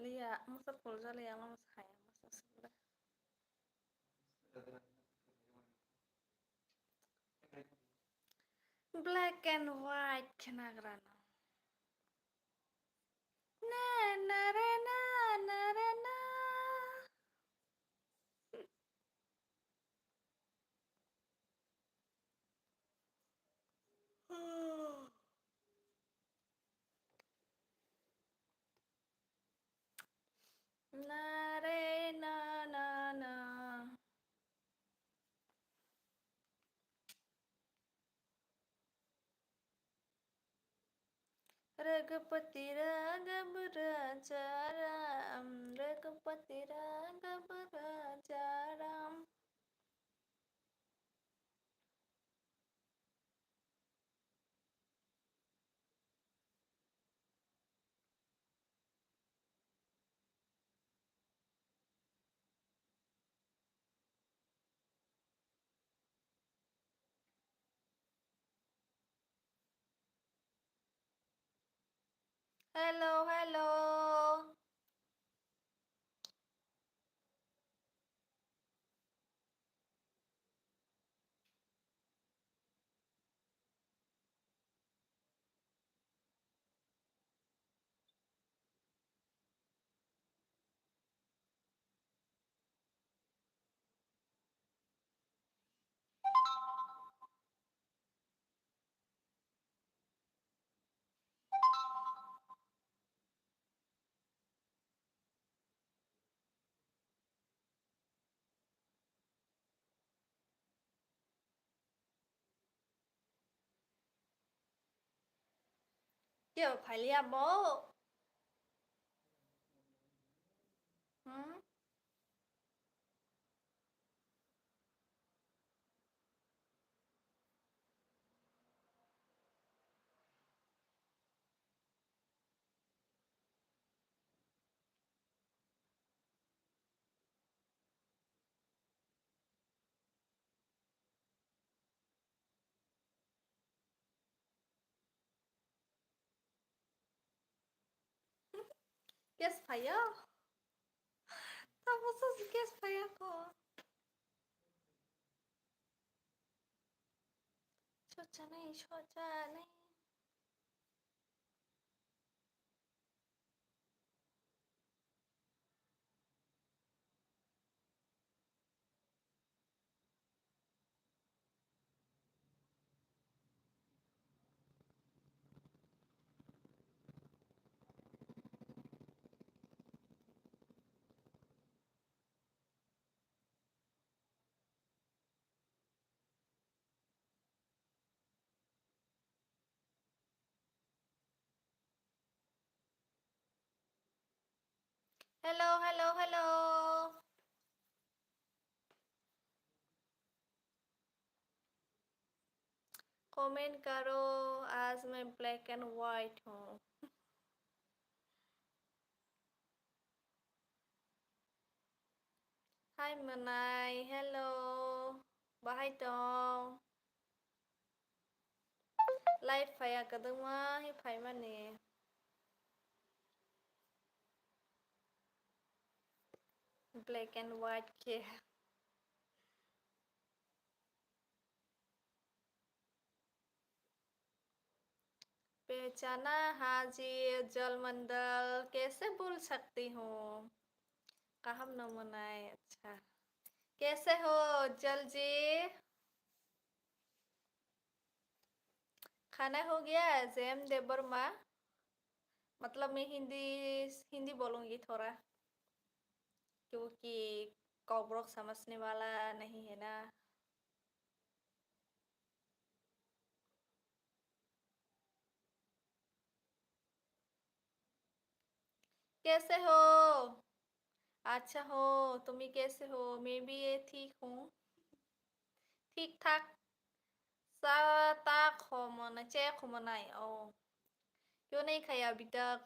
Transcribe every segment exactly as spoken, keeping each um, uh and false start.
Liya, masa pol jaliya, masa haya, masa sila. Black and white khnagrano. Na, na, re, na, na, re, na. Na, re, na, na, na. Ragapati Raghav Rajaram, Ragapati Raghav Rajaram. Hello, hello. Kebo phailiya bo? Hmm? Guest phaiya? Tabuksa se guest phaiya kho. Socha nai, socha nai. Hello, hello, hello. Comment करो, आज मैं black and white हूँ। Hi Mwnai, hello. Bahai tong? Live phaiya kwdwngma hi phaimani. Black and white khe. पहचाना हाँ जी उज्जवल मंडल, कैसे भूल सकती हूँ? Kaham no Mwnai, अच्छा। कैसे हो उज्जवल जी? खाना हो गया? जय एम देव वर्मा। मतलब मैं हिंदी, हिंदी बोलूँगी थोड़ा, क्योंकि कोकबोरोक समझने वाला नहीं है ना। कैसे हो? अच्छा हो, तुम ही कैसे हो? मैं भी ये ठीक हूँ, ठीक ठाक। सा ता खो मना, चे खो मना है, ओ। क्यों नहीं खाया अभी तक?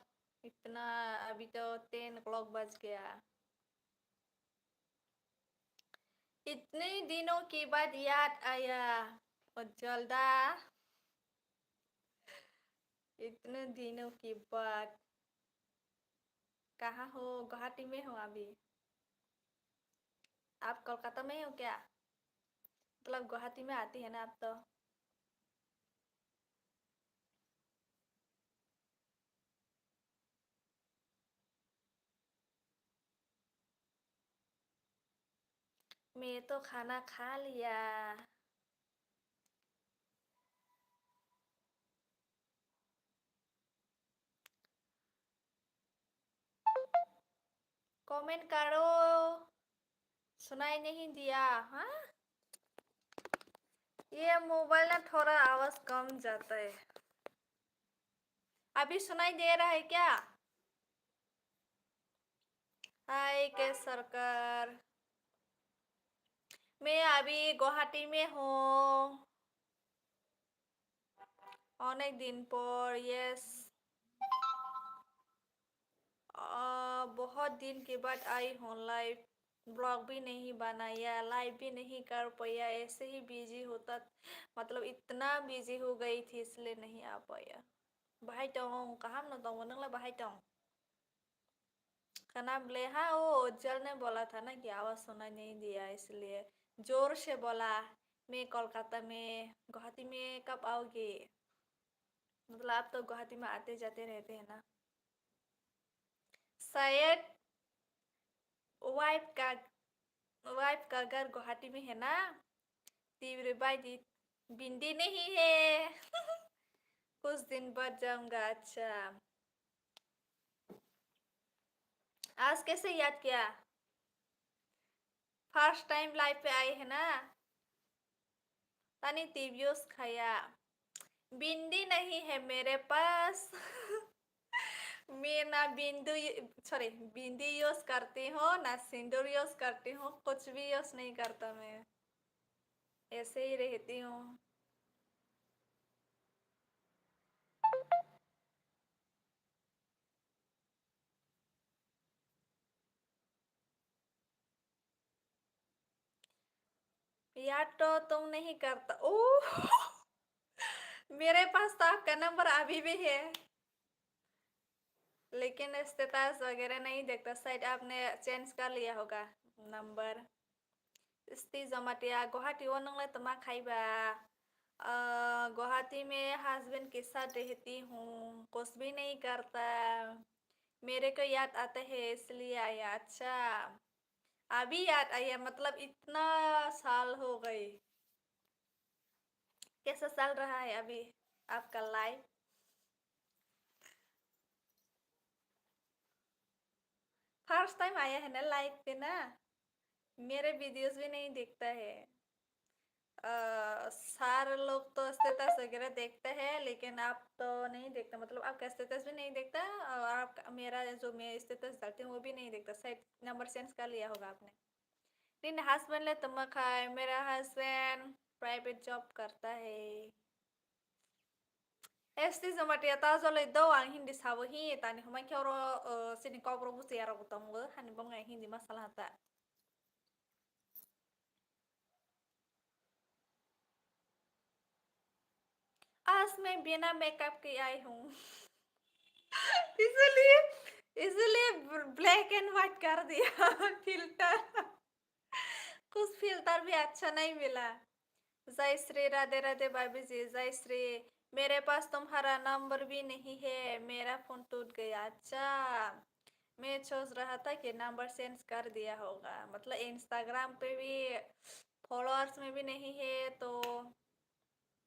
इतना, अभी तो टेन o'clock बज गया। इतने दिनों के बाद याद आया, उज्जवल दा। इतने दिनों के बाद। कहाँ हो? गुवाहाटी में हूँ अभी। आप कोलकाता में हो क्या? मतलब गुवाहाटी में आती है ना आप तो। मैं तो खाना खा लिया। कमेंट करो, सुनाई नहीं दिया। हाँ, ये मोबाइल ना थोड़ा आवाज कम जाता है। अभी सुनाई दे रहा है क्या? हाय के सरकार, मैं अभी गुवाहाटी में हूँ। अनेक दिन पर, यस। अ, बहुत दिन के बाद आई हूँ लाइव। ब्लॉग भी नहीं बनाया, लाइव भी नहीं कर पाया, ऐसे ही बिजी होता, मतलब इतना बिजी हो गई थी इसलिए नहीं आ पाया। Bahai tong, kaham no tong, nang la bahai tong? Kana ble, हाँ, वो उज्जवल ने बोला था ना कि आवाज सुनाई नहीं दिया, इसलिए जोर से बोला, मैं कोलकाता में, गुवाहाटी में कब आओगे? मतलब आप तो गुवाहाटी में आते जाते रहते हैं ना। शायद वाइफ का, वाइफ का घर गुवाहाटी में है ना। तीव्र बाई दी, भिंडी नहीं है। कुछ दिन बाद जाऊंगा। अच्छा, आज कैसे याद किया? फर्स्ट टाइम लाइव पे आई है ना। Tani tv use khaya. Bindi nahi hai mere paas. मैं ना बिंदु, सॉरी, बिंदी यूज करती हूँ, ना सिंदूर यूज करती हूँ, कुछ भी यूज नहीं करता मैं, ऐसे ही रहती हूँ। याद तो तुम नहीं करता। ओ, मेरे पास तो आपका नंबर अभी भी है, लेकिन स्टेटस वगैरह नहीं देखता, शायद आपने चेंज कर लिया होगा number. Sti Jamatia, Guwahati o nang le tma khaiba? Ah, Guwahati mein husband ke saath rehti hoon, kuch bhi nahi karta. मेरे को याद आता है इसलिए आया। अच्छा, अभी याद आया, मतलब इतना साल हो गए। कैसा चल रहा है अभी आपका लाइफ? फर्स्ट टाइम आया है ना लाइफ पे ना, मेरे वीडियोज़ भी नहीं देखता है। अ, सारे लोग तो स्टेटस वगैरह देखते हैं, लेकिन आप तो नहीं देखते, मतलब आपका स्टेटस भी नहीं देखता और आप, मेरा जो मैं स्टेटस डालती हूँ वो भी नहीं देखता। शायद नंबर चेंज कर लिया होगा आपने। Nini husband le tma khai? मेरा हस्बैंड प्राइवेट जॉब करता है। Sti Jamatia ta joloi do ang Hindi sabo hi tani humai khe oro, uh, sini kok rok busi ya rok tongo hani bong Hindi ma sala ta. आज मैं बिना मेकअप के आई हूँ। इसलिए, इसलिए ब्लैक एंड व्हाइट कर दिया फिल्टर। कुछ फिल्टर भी अच्छा नहीं मिला। जय श्री, राधे राधे भाभी जी, जय श्री। मेरे पास तुम्हारा नंबर भी नहीं है, मेरा फोन टूट गया। अच्छा, मैं सोच रहा था कि नंबर चेंज कर दिया होगा, मतलब इंस्टाग्राम पे भी फॉलोअर्स में भी नहीं है, तो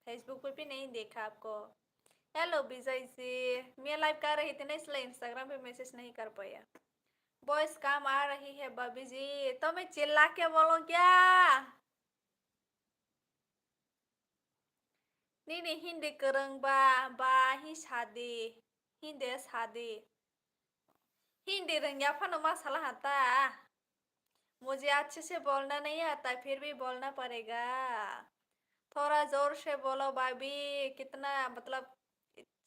फेसबुक पे भी नहीं देखा आपको। हेलो विजय जी, मैं लाइव कर रही थी ना, इसलिए इंस्टाग्राम पे मैसेज नहीं कर पाया। वॉइस कम आ रही है भाभी जी, तो मैं चिल्ला के बोलूं क्या? Nini Hindi kwrwng ba, ba hi sadi, Hindi sadi. Hindi rwngya phano ma sala ha ta. मुझे अच्छे से बोलना नहीं आता, फिर भी बोलना पड़ेगा। थोड़ा जोर से बोलो भाभी, कितना, मतलब,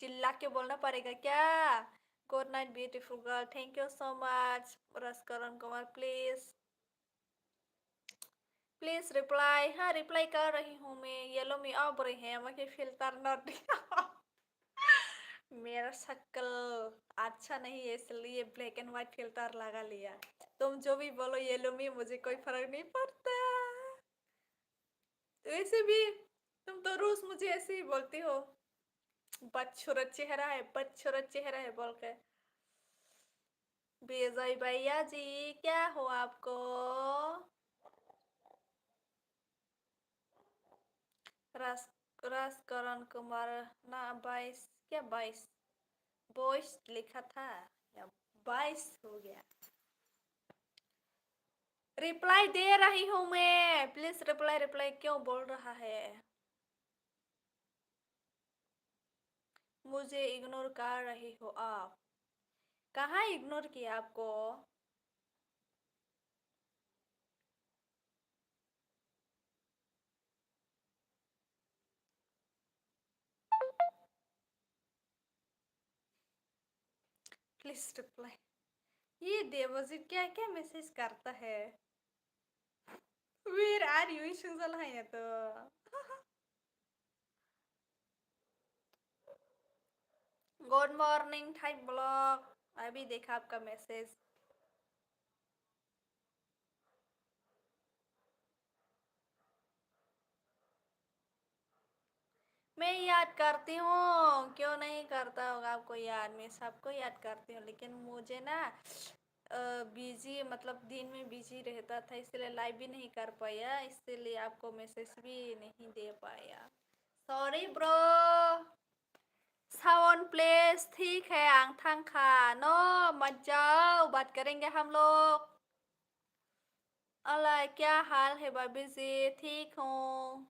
चिल्ला के बोलना पड़ेगा क्या? Good night beautiful girl, thank you so much। रसकरण कुमार, प्लीज, प्लीज रिप्लाई। हाँ, रिप्लाई कर रही हूँ मैं। येलो में अब रही है, मुझे फिल्टर नॉट। मेरा शक्ल अच्छा नहीं है, इसलिए ब्लैक एंड व्हाइट फिल्टर लगा लिया। तुम जो भी बोलो, ये लो मी, मुझे कोई फर्क नहीं पड़ता। वैसे भी तुम तो रोज मुझे ऐसे ही बोलती हो, बदसूरत चेहरा है, बदसूरत चेहरा है बोल के। विजय भैया जी, क्या हो आपको? राज, राजकरण कुमार ना, बाईस, क्या बाईस? बाईस लिखा था, या बाईस हो गया। रिप्लाई दे रही हूँ मैं, प्लीज रिप्लाई, रिप्लाई क्यों बोल रहा है? मुझे इग्नोर कर रही हो आप। कहाँ इग्नोर किया आपको? Please reply. ये देवजीत क्या क्या मैसेज करता है? Where are you? Isung sala hanya to. Good morning, Thai vlog. अभी देखा आपका मैसेज। मैं याद करती हूँ, क्यों नहीं करता होगा आपको याद? मैं सबको याद करती हूँ, लेकिन मुझे ना, अ, बिजी, मतलब दिन में बिजी रहता था, इसलिए लाइव भी नहीं कर पाया, इसीलिए आपको मैसेज भी नहीं दे पाया। Sorry bro. साउंड प्लीज, ठीक है, आं थांखा। No, मत जाओ, बात करेंगे हम लोग। अला, क्या हाल है भाभी जी? ठीक हूँ।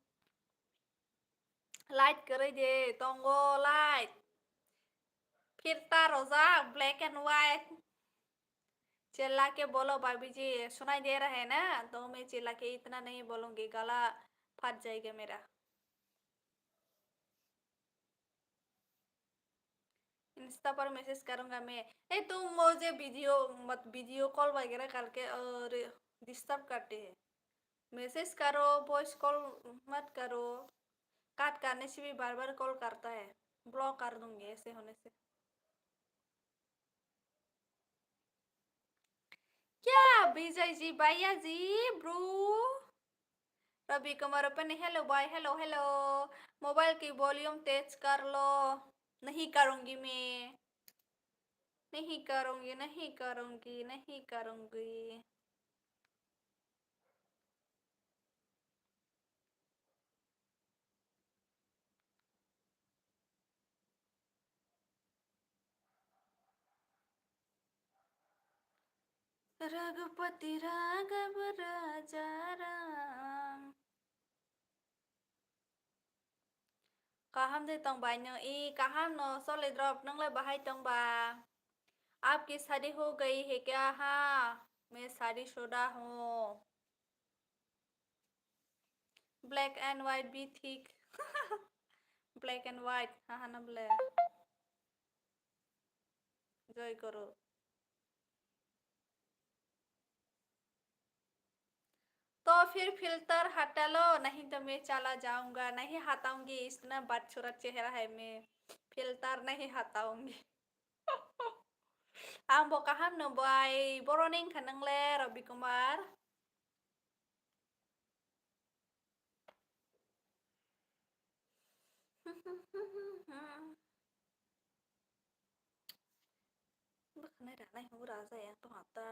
Light kwrwi de tongo, light. Filter rojak, black and white. चिल्ला के बोलो भाभी जी, सुनाई दे रहा है ना? तो मैं चिल्ला के इतना नहीं बोलूंगी, गला फट जाएगा मेरा। Insta पर मैसेज करूंगा मैं। ए, तुम मुझे वीडियो, मत, वीडियो कॉल वगैरह करके और डिस्टर्ब करते हैं। मैसेज करो, वॉइस कॉल मत करो। काट करने से भी बार बार कॉल करता है, ब्लॉक कर दूंगी ऐसे होने से। क्या विजय जी, भैया जी, ब्रो? रवि कुमार ओपन, हेलो भाई, हेलो, हेलो। मोबाइल की वॉल्यूम तेज कर लो। नहीं करूंगी मैं, नहीं करूंगी, नहीं करूंगी, नहीं करूंगी। रघुपति राघव राजा Ram. Kaham de tong bai no? I kaham no, solid rok, nang le bahai tong ba? आपकी शादी हो गई है क्या? हाँ, मैं शादीशुदा हूँ। Black and white भी ठीक। Black and white, हाँ, हाँ, ना बोले। Joy करो। तो फिर फिल्टर हटा लो, नहीं तो मैं चला जाऊंगा। नहीं हटाऊंगी, इतना बदसूरत चेहरा है, मैं फिल्टर नहीं हटाऊंगी। Ang bo kaham no bai, boroni wngkha nang le, Rabi Kumar. Bwkhanai ranai hwnwi rajai ang tongha ta.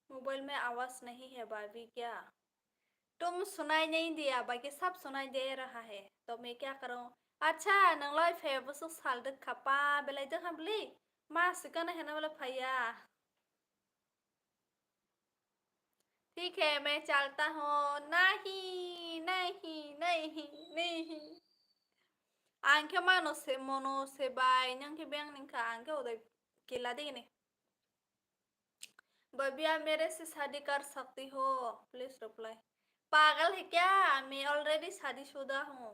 Mobile में आवाज नहीं है भाभी क्या? तुम सुनाई नहीं दिया, बाकी सब सुनाई दे रहा है, तो मैं क्या करूं? Acha, nang lai phaiya bwswk sal dwkha pa, belai dwkha bwlwi? Ma swkang nai hwnna belai phaiya. ठीक है, मैं चलता हूँ। नहीं, नहीं, नहीं, नहीं। Ang khe mano se, mono se bai, nang khe beng ningkha, ang khe odai kila digi ni. भाभी, आप मेरे से शादी कर सकती हो? Please reply. पागल है क्या? मैं already शादीशुदा हूँ।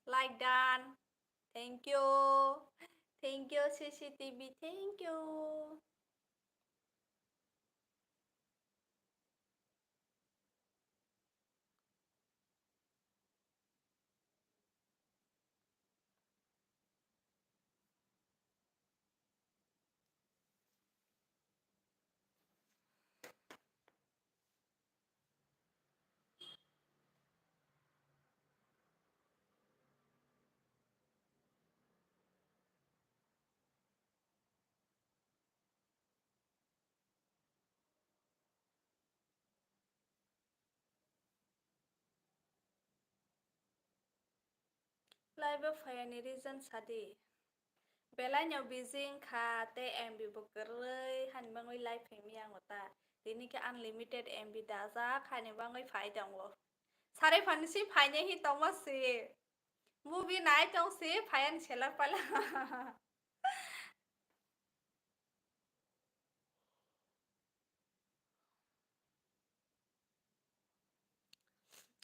Like done. Thank you. Thank you, C C T V. Thank you. Live o phaiyani reason sadi. Belai no busy wngkha tei M B bo kwrwi hani bagwi live phaimaya ang ta. Tini khe unlimited M B dajak hani bagwi phai tongo. Sarai phani si phainai hi tongma si. Movie nai tong si phaiya ni seller pala.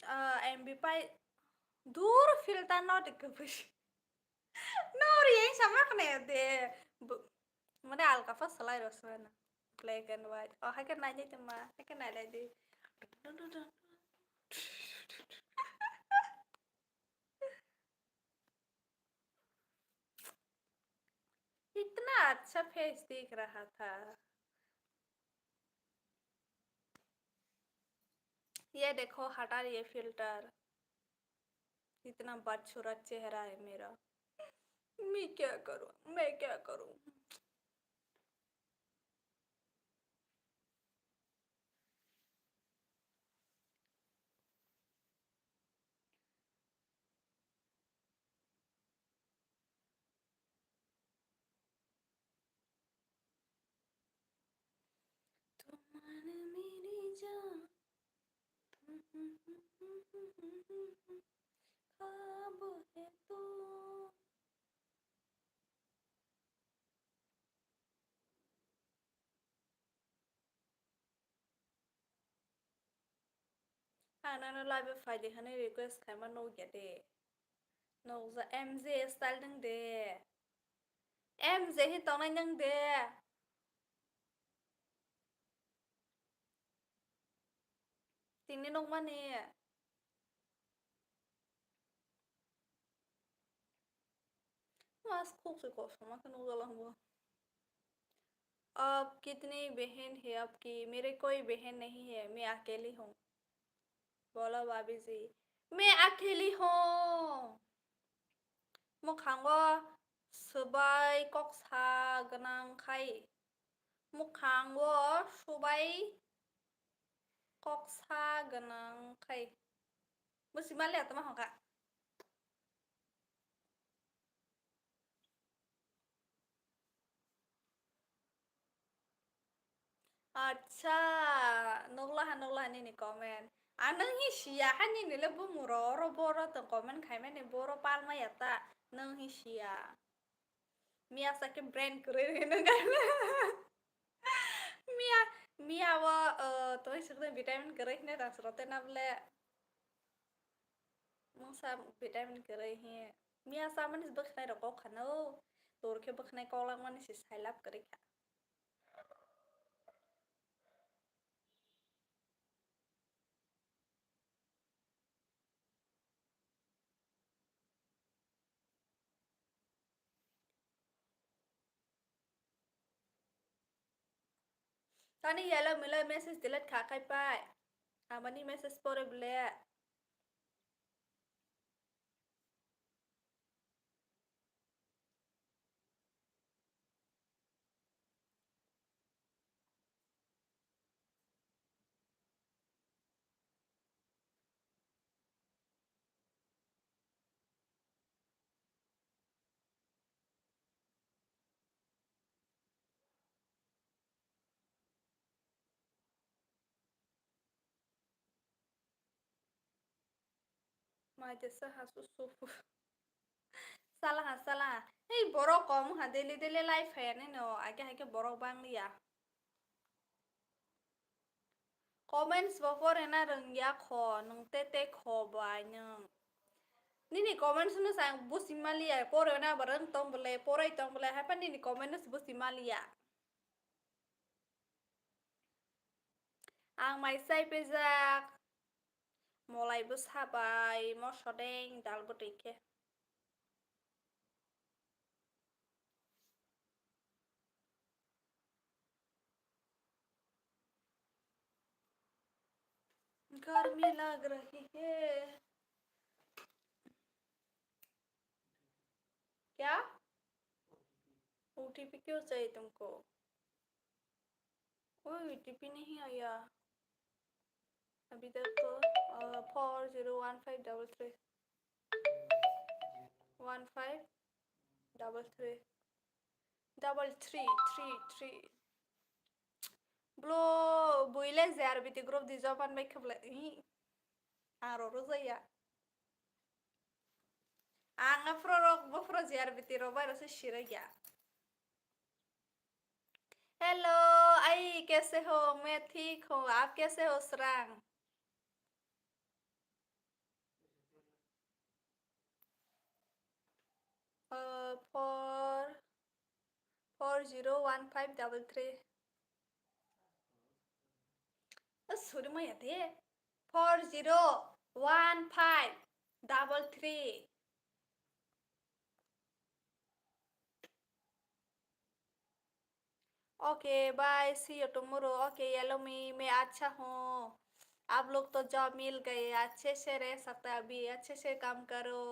Ah, M B pai dur filter no de kubui. No ri yang sama kena ya de. Bu-, mana alka pa salai rosana. Black and white. Oh, hai kan nai de ma. Hai kan nai de. इतना अच्छा फेस दिख रहा था। ये देखो, हटा ये फिल्टर। इतना बदसूरत चेहरा है मेरा। मैं क्या करूँ, मैं क्या करूँ? तुम्हारे मेरी जान, ख्वाब है तू। Ang nano live o phai di hwnwi request khaima nukya de. Nukja M J style nung de. M J hi tongnai nung de. Tini nukmani. Mas khuk se kosom ma khe nukjala hwnbo. Aap kitni behin hai aapki? Mere koi behin nahi hai, main akeli hoon. Bolo bhabhi ji, main akeli hoon. Mwkhango swbai kok sa gwnang khai. Mwkhango swbai kok sa gwnang khai. Bo si mali atama hongkha. Acha, nukla ha, nukla ha nini comment. Ang nung hi siya ha nini le bumung ro, oro boro tong comment khaimani boro palma ya ta, nung hi siya. Miya sa khe brand kwrwi rwgwi nung gana. Miya, miya o, uh, twi swknwi vitamin kwrwi hwnwi rang swrwng tei na bwle. Mungsa vitamin kwrwi hi. Miya chamani bwkhnai rok kok khano. Tor khe bwkhnai kok langmani se sailap kwrwi kha. Tani yellow melo message delete kha khai pai. Amani message pore bole. Mai tesa hasu supu. Salaha, salaha. Hei, borok kom ha, daily, daily life hai ani no, age hai khe borok bang liya. Comments bo pore na rwngya kho, nwng te te kho bai nwng. Nini comments no sa ang busi maliya, pore na ba rwng tong bole, porai tong bole, hai pa nini comments busi maliya. Ang mai chai pejak, molai bwsa bai, moso deng, dal bwtwi khe. गर्मी लग रही है। क्या? ओटीपी क्यों चाहिए तुमको? कोई ओटीपी नहीं आया अभी तक तो। Four zero one five double three। One five double three double three three three. Blo buile J R B T group di job an bai khabla. Aro rojaya. Ang aphro rok bofro J R B T rok bai rose siraya. Hello, ai kaise ho? Main thik hu, aap kaise ho, Srang? Uh, four four zero one five double three. Oh, sorry, maya de. Four zero one five double three. Okay, bye. See you tomorrow. Okay, yellow me, मैं अच्छा हूँ। आप लोग तो जॉब मिल गए, अच्छे से रह सकता है अभी, अच्छे से काम करो।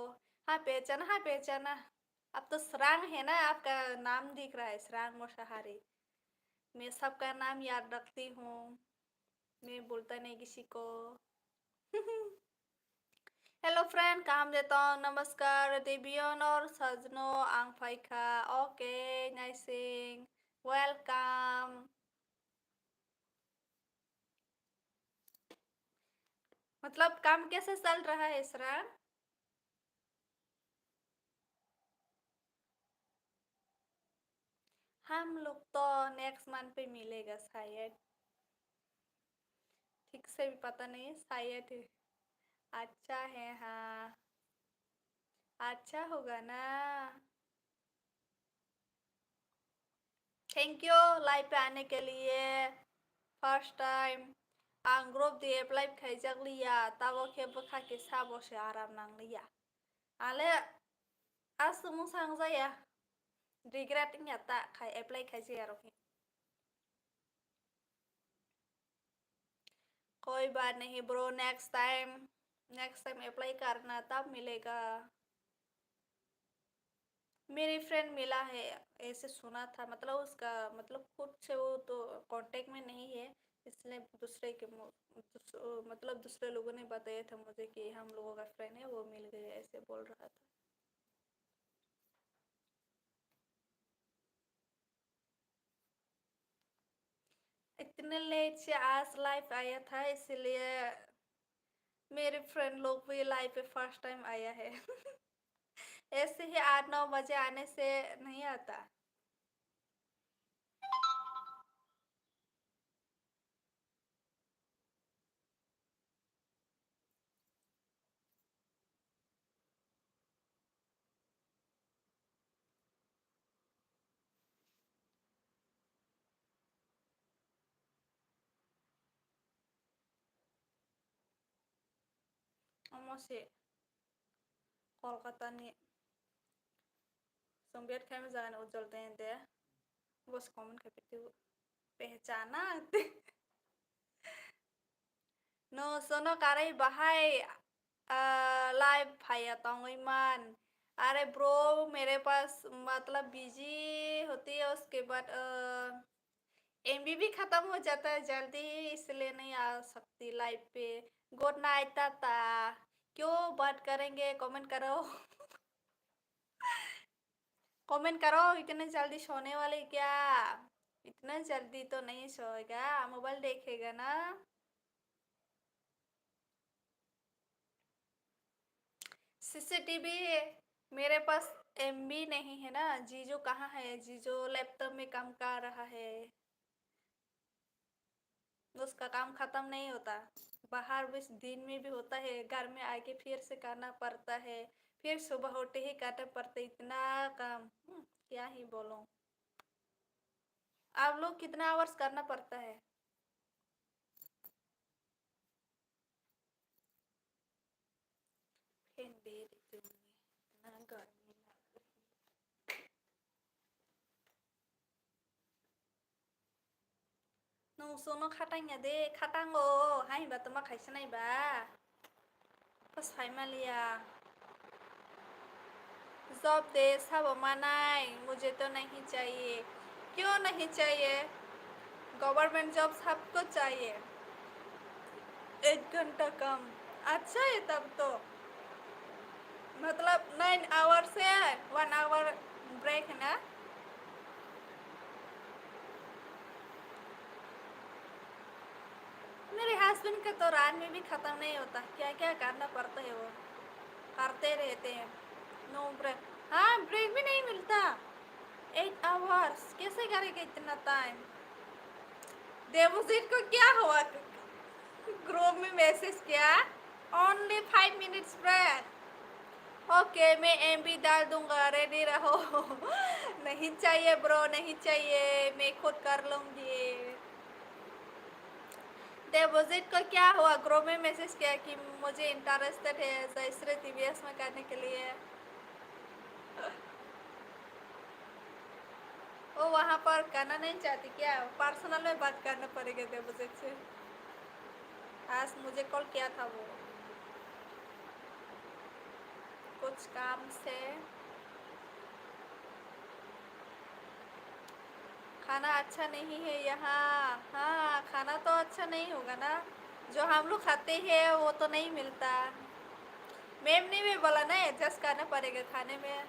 हाँ, पहचाना, हाँ, पहचाना। अब तो सरांग है ना, आपका नाम दिख रहा है, सरांग मोशाहारी। मैं सबका नाम याद रखती हूँ, मैं बोलता नहीं किसी को। Hello friend, kaham de tong? Namaskar, Debion or Sajno, ang phaikha. Okay, Naising, welcome. मतलब काम कैसे चल रहा है सरांग? हम लोग तो नेक्स्ट मंथ पे मिलेगा शायद। ठीक से भी पता नहीं है, शायद है। अच्छा है, हाँ। अच्छा होगा ना। Thank you live pe ane ke liye. First time ang group di apply khaijak liya, tabo khe bwkha kisa bo se aram nang liya. Ale aswk mwsang jaya, regret wngya ta khai apply khaijaya rok khe. कोई बात नहीं bro, next time, next time apply करना तब मिलेगा। मेरी फ्रेंड मिला है, ऐसे सुना था, मतलब उसका, मतलब खुद से वो तो कांटेक्ट में नहीं है, इसलिए दूसरे के मु-, दूस-, मतलब दूसरे लोगों ने बताया था मुझे कि हम लोगों का फ्रेंड है, वो मिल गए, ऐसे बोल रहा था। इतने लेट से आज लाइव आया था, इसीलिए मेरे फ्रेंड लोग भी लाइव पे फर्स्ट टाइम आया है। ऐसे ही आठ नौ बजे आने से नहीं आता। Omo se Kolkata ni. Chwng bet khaima jaga ni ujol de de. Bos comment khai phi tu. Pehchana te. No sono karai bahai, ah, live phaiya tongwi man. अरे ब्रो, मेरे पास मतलब बिजी होती है, उसके बाद, अ, एमबी भी खत्म हो जाता है जल्दी, इसलिए नहीं आ सकती लाइव पे। Good night Tata. क्यों बात करेंगे, कमेंट करो। कमेंट करो, इतने जल्दी सोने वाले क्या? इतना जल्दी तो नहीं सोएगा, मोबाइल देखेगा ना। सीसीटीवी, मेरे पास एमबी नहीं है ना। जीजू कहाँ है? जीजू लैपटॉप में काम कर रहा है। उसका काम खत्म नहीं होता। बाहर भी दिन में भी होता है, घर में आके फिर से करना पड़ता है, फिर सुबह उठते ही करना पड़ता है इतना काम। हम्म, क्या ही बोलूं। आप लोग कितना आवर्स करना पड़ता है? Fan beri tu na garmi na. Nung sono khatang ya de, khatang o, hai ba toma khaisa nai ba. Pas hai maliya. Job de sabo manai, mujhe to nahi chahiye. Kyun nahi chahiye? Government job sabko chahiye. Ek ghanta kam. Acha hai tab to. मतलब nine hour से one hour break है ना? मेरे हस्बैंड का तो रात में भी खत्म नहीं होता, क्या क्या करना पड़ता है वो करते रहते हैं। No break. हाँ, ब्रेक भी नहीं मिलता। एट आवर्स कैसे करेगा इतना टाइम? देवजीत को क्या हुआ? ग्रुप में मैसेज किया, only five minutes break. Okay, मैं एमबी डाल दूंगा, रेडी रहो। नहीं चाहिए ब्रो, नहीं चाहिए, मैं खुद कर लूंगी। देवजीत को क्या हुआ? ग्रुप में मैसेज किया कि मुझे इंटरेस्टेड है जयश्री टीवीएस में करने के लिए। वो वहाँ पर करना नहीं चाहती क्या? पर्सनल में बात करना पड़ेगा देवजीत से। आज मुझे कॉल किया था वो, कुछ काम से। खाना अच्छा नहीं है यहाँ। हाँ, खाना तो अच्छा नहीं होगा ना, जो हम लोग खाते हैं वो तो नहीं मिलता। मैम ने भी बोला ना, एडजस्ट करना पड़ेगा खाने में।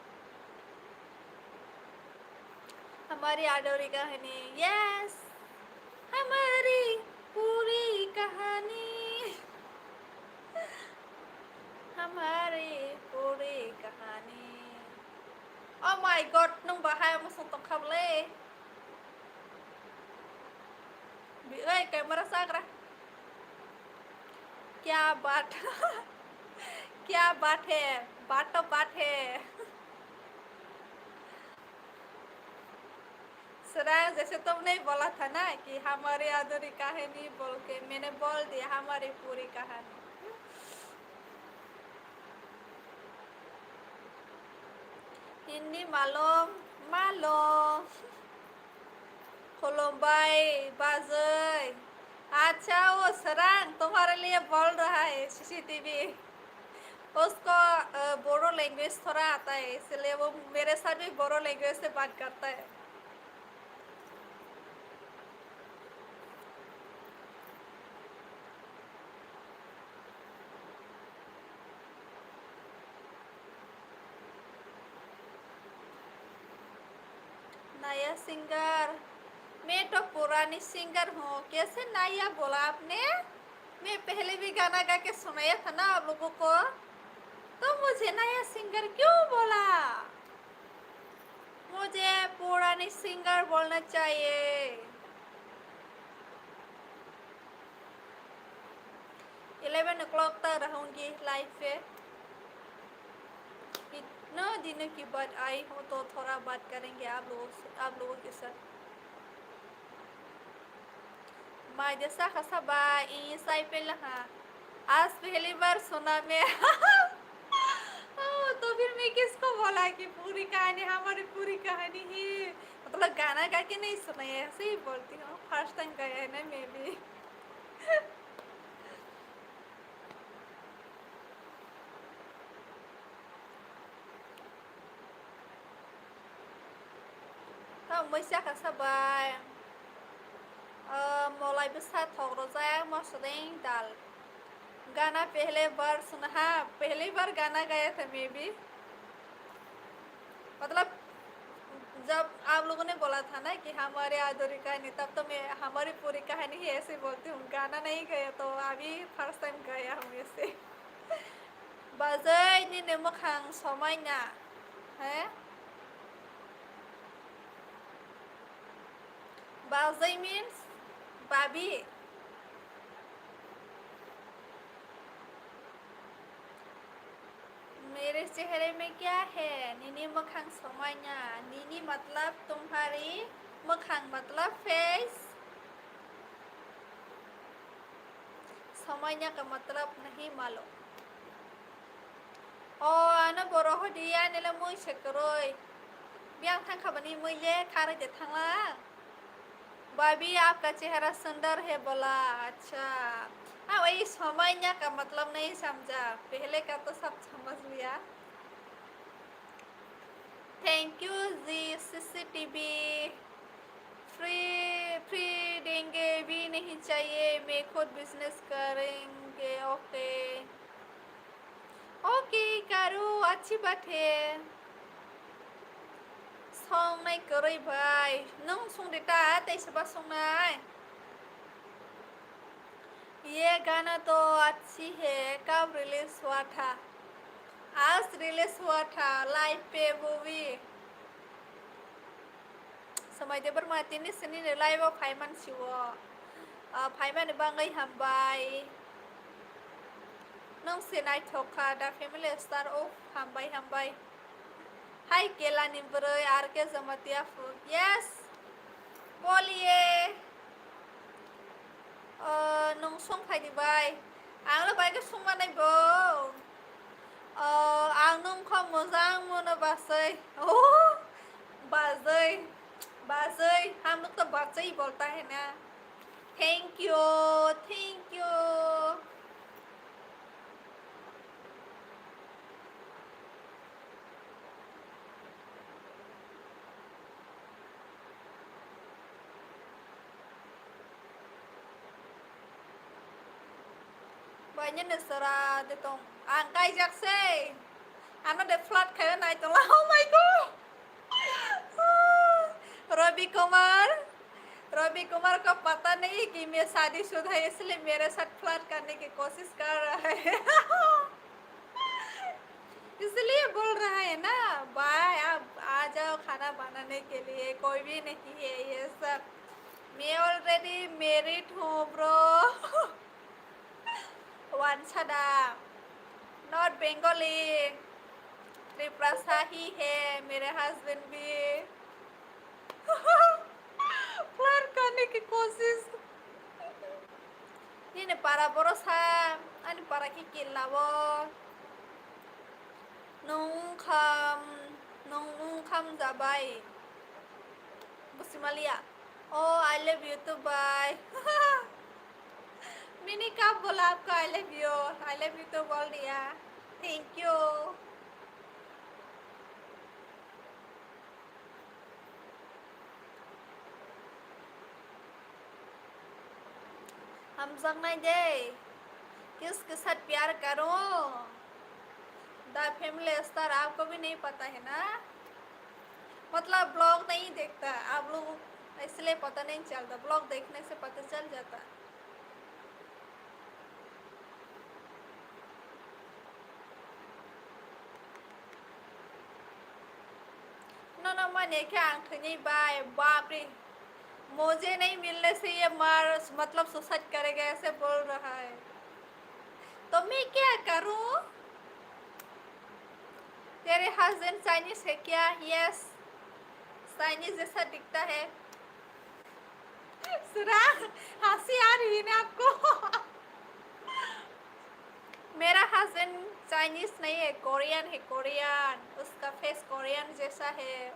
हमारी अधूरी कहानी, यस, हमारी पूरी कहानी, हमारी पूरी कहानी। Oh my God, nung bahai omo song tongkha bwle? Bi, oi, camera sagra. क्या बात, क्या बात है, बात तो बात है। सरांग, जैसे तुमने बोला था ना कि हमारी अधूरी कहानी बोल के, मैंने बोल दिया हमारी पूरी कहानी। हिंदी मालूम, मालूम। खुलुमबाई बाजै। अच्छा, वो सरांग तुम्हारे लिए बोल रहा है सीसीटीवी। उसको, अ, बोडो लैंग्वेज थोड़ा आता है, इसलिए वो मेरे साथ भी बोडो लैंग्वेज से बात करता है। नया सिंगर? मैं तो पुरानी सिंगर हूँ, कैसे नया बोला आपने? मैं पहले भी गाना गा के सुनाया था ना आप लोगों को, तो मुझे नया सिंगर क्यों बोला? मुझे पुरानी सिंगर बोलना चाहिए। इलेवन o'clock तक रहूंगी लाइव पे। इतना दिनों के बाद आई हूँ, तो थोड़ा बात करेंगे आप लोगों से, आप लोगों के साथ। Mai de sakha saba, i sai pela ha. आज पहली बार सुना मैं। ओ, तो फिर मैं किसको बोला कि पूरी कहानी हमारी पूरी कहानी है? मतलब गाना गा के नहीं सुना है, ऐसे ही बोलती हूँ। फर्स्ट टाइम गाया है ना मैं भी। Tamo mui chakha sabai, ah, molai bwsa thok rwjak, mosodeng dal. गाना पहले बार सुना, हाँ, पहली बार गाना गाया था मैं भी। मतलब, जब आप लोगों ने बोला था ना कि हमारी अधूरी कहानी, तब तो मैं हमारी पूरी कहानी ही ऐसे बोलती हूँ। गाना नहीं गाया, तो अभी फर्स्ट टाइम गाया हूँ ऐसे। Bazai, nini mwkhang somaina, he? Bazai means babi. मेरे चेहरे में क्या है? Nini mwkhang somaina. Nini matlab tumhari, mwkhang matlab face. Somaina ka matlab nahi malo. O, ano boro hodi, ani le mui se kwrwi. Biyang thang kha bani mui le kharwi de thangla. Bhabi, aapka chehra sundar hai bola. Acha. Aa, wahi somaina ka matlab nahi samjha. Pehle ka to sab samajh liya. Thank you ji, C C T V. Free, free देंगे भी नहीं चाहिए, मैं खुद बिजनेस करेंगे, okay. Okay, करो, अच्छा। Sibathe songnai kwrwi bai. Nwng songdi ta, tei soba songnai? ये गाना तो अच्छी है, कब रिलीज हुआ था? आज रिलीज हुआ था, लाइव पे वो भी। Somai Debbarma tini sini ni live o phaiman siwo. Ah, phaimani bangwi hambai. Nwng se naithok kha, The Family Star of hambai hambai. Hai Kelani bwrwi R K Jamatia phuk. Yes. Boliye. Ah, nwng song phaidi bai. Ang lo bai khe song manai bo. Ah, ang nwng kho mojang mono basai. Oh, bajai. Bajai. Hum log to bajai bolta hai na. Thank you. Thank you. Bai nini sora de tong. Ang kaijak se. Ano de flirt khayo nai tong la. Oh my God. Ravi Kumar. Ravi कुमार को पता नहीं कि मैं शादीशुदा है, इसलिए मेरे साथ फ्लर्ट करने की कोशिश कर रहा है। इसलिए बोल रहा है ना, भाई, आप आ जाओ खाना बनाने के लिए, कोई भी नहीं है ये सब। मैं ऑलरेडी मैरिड हूँ, bro. Wansada, not Bengali, Tiprasa ही है, मेरे हस्बैंड भी। फ्लर्ट करने की कोशिश। Nini para boro sa, ani para khe killa o. Nwng wngkham, nwng wngkham jabai. Busimalia. Oh, I love you too, bye. Mini kab bola aapko I love you. I love you too bol diya. Thank you. Hamjaknai de, किसके साथ प्यार करूं? The Family Star, आपको भी नहीं पता है ना? मतलब, ब्लॉग नहीं देखता आप लोग, इसलिए पता नहीं चलता, ब्लॉग देखने से पता चल जाता। Nono mani khe ang thwinai bai, bapre, mujhe nahi milne se ye mar, matlab suicide karega, aise bol raha hai. To main kya karun? Tere husband Chinese hai kya? Yes, Chinese jaisa dikhta hai. सुना, हंसी आ रही है ना आपको? मेरा husband Chinese नहीं है, कोरियन है, कोरियन। उसका फेस कोरियन जैसा है।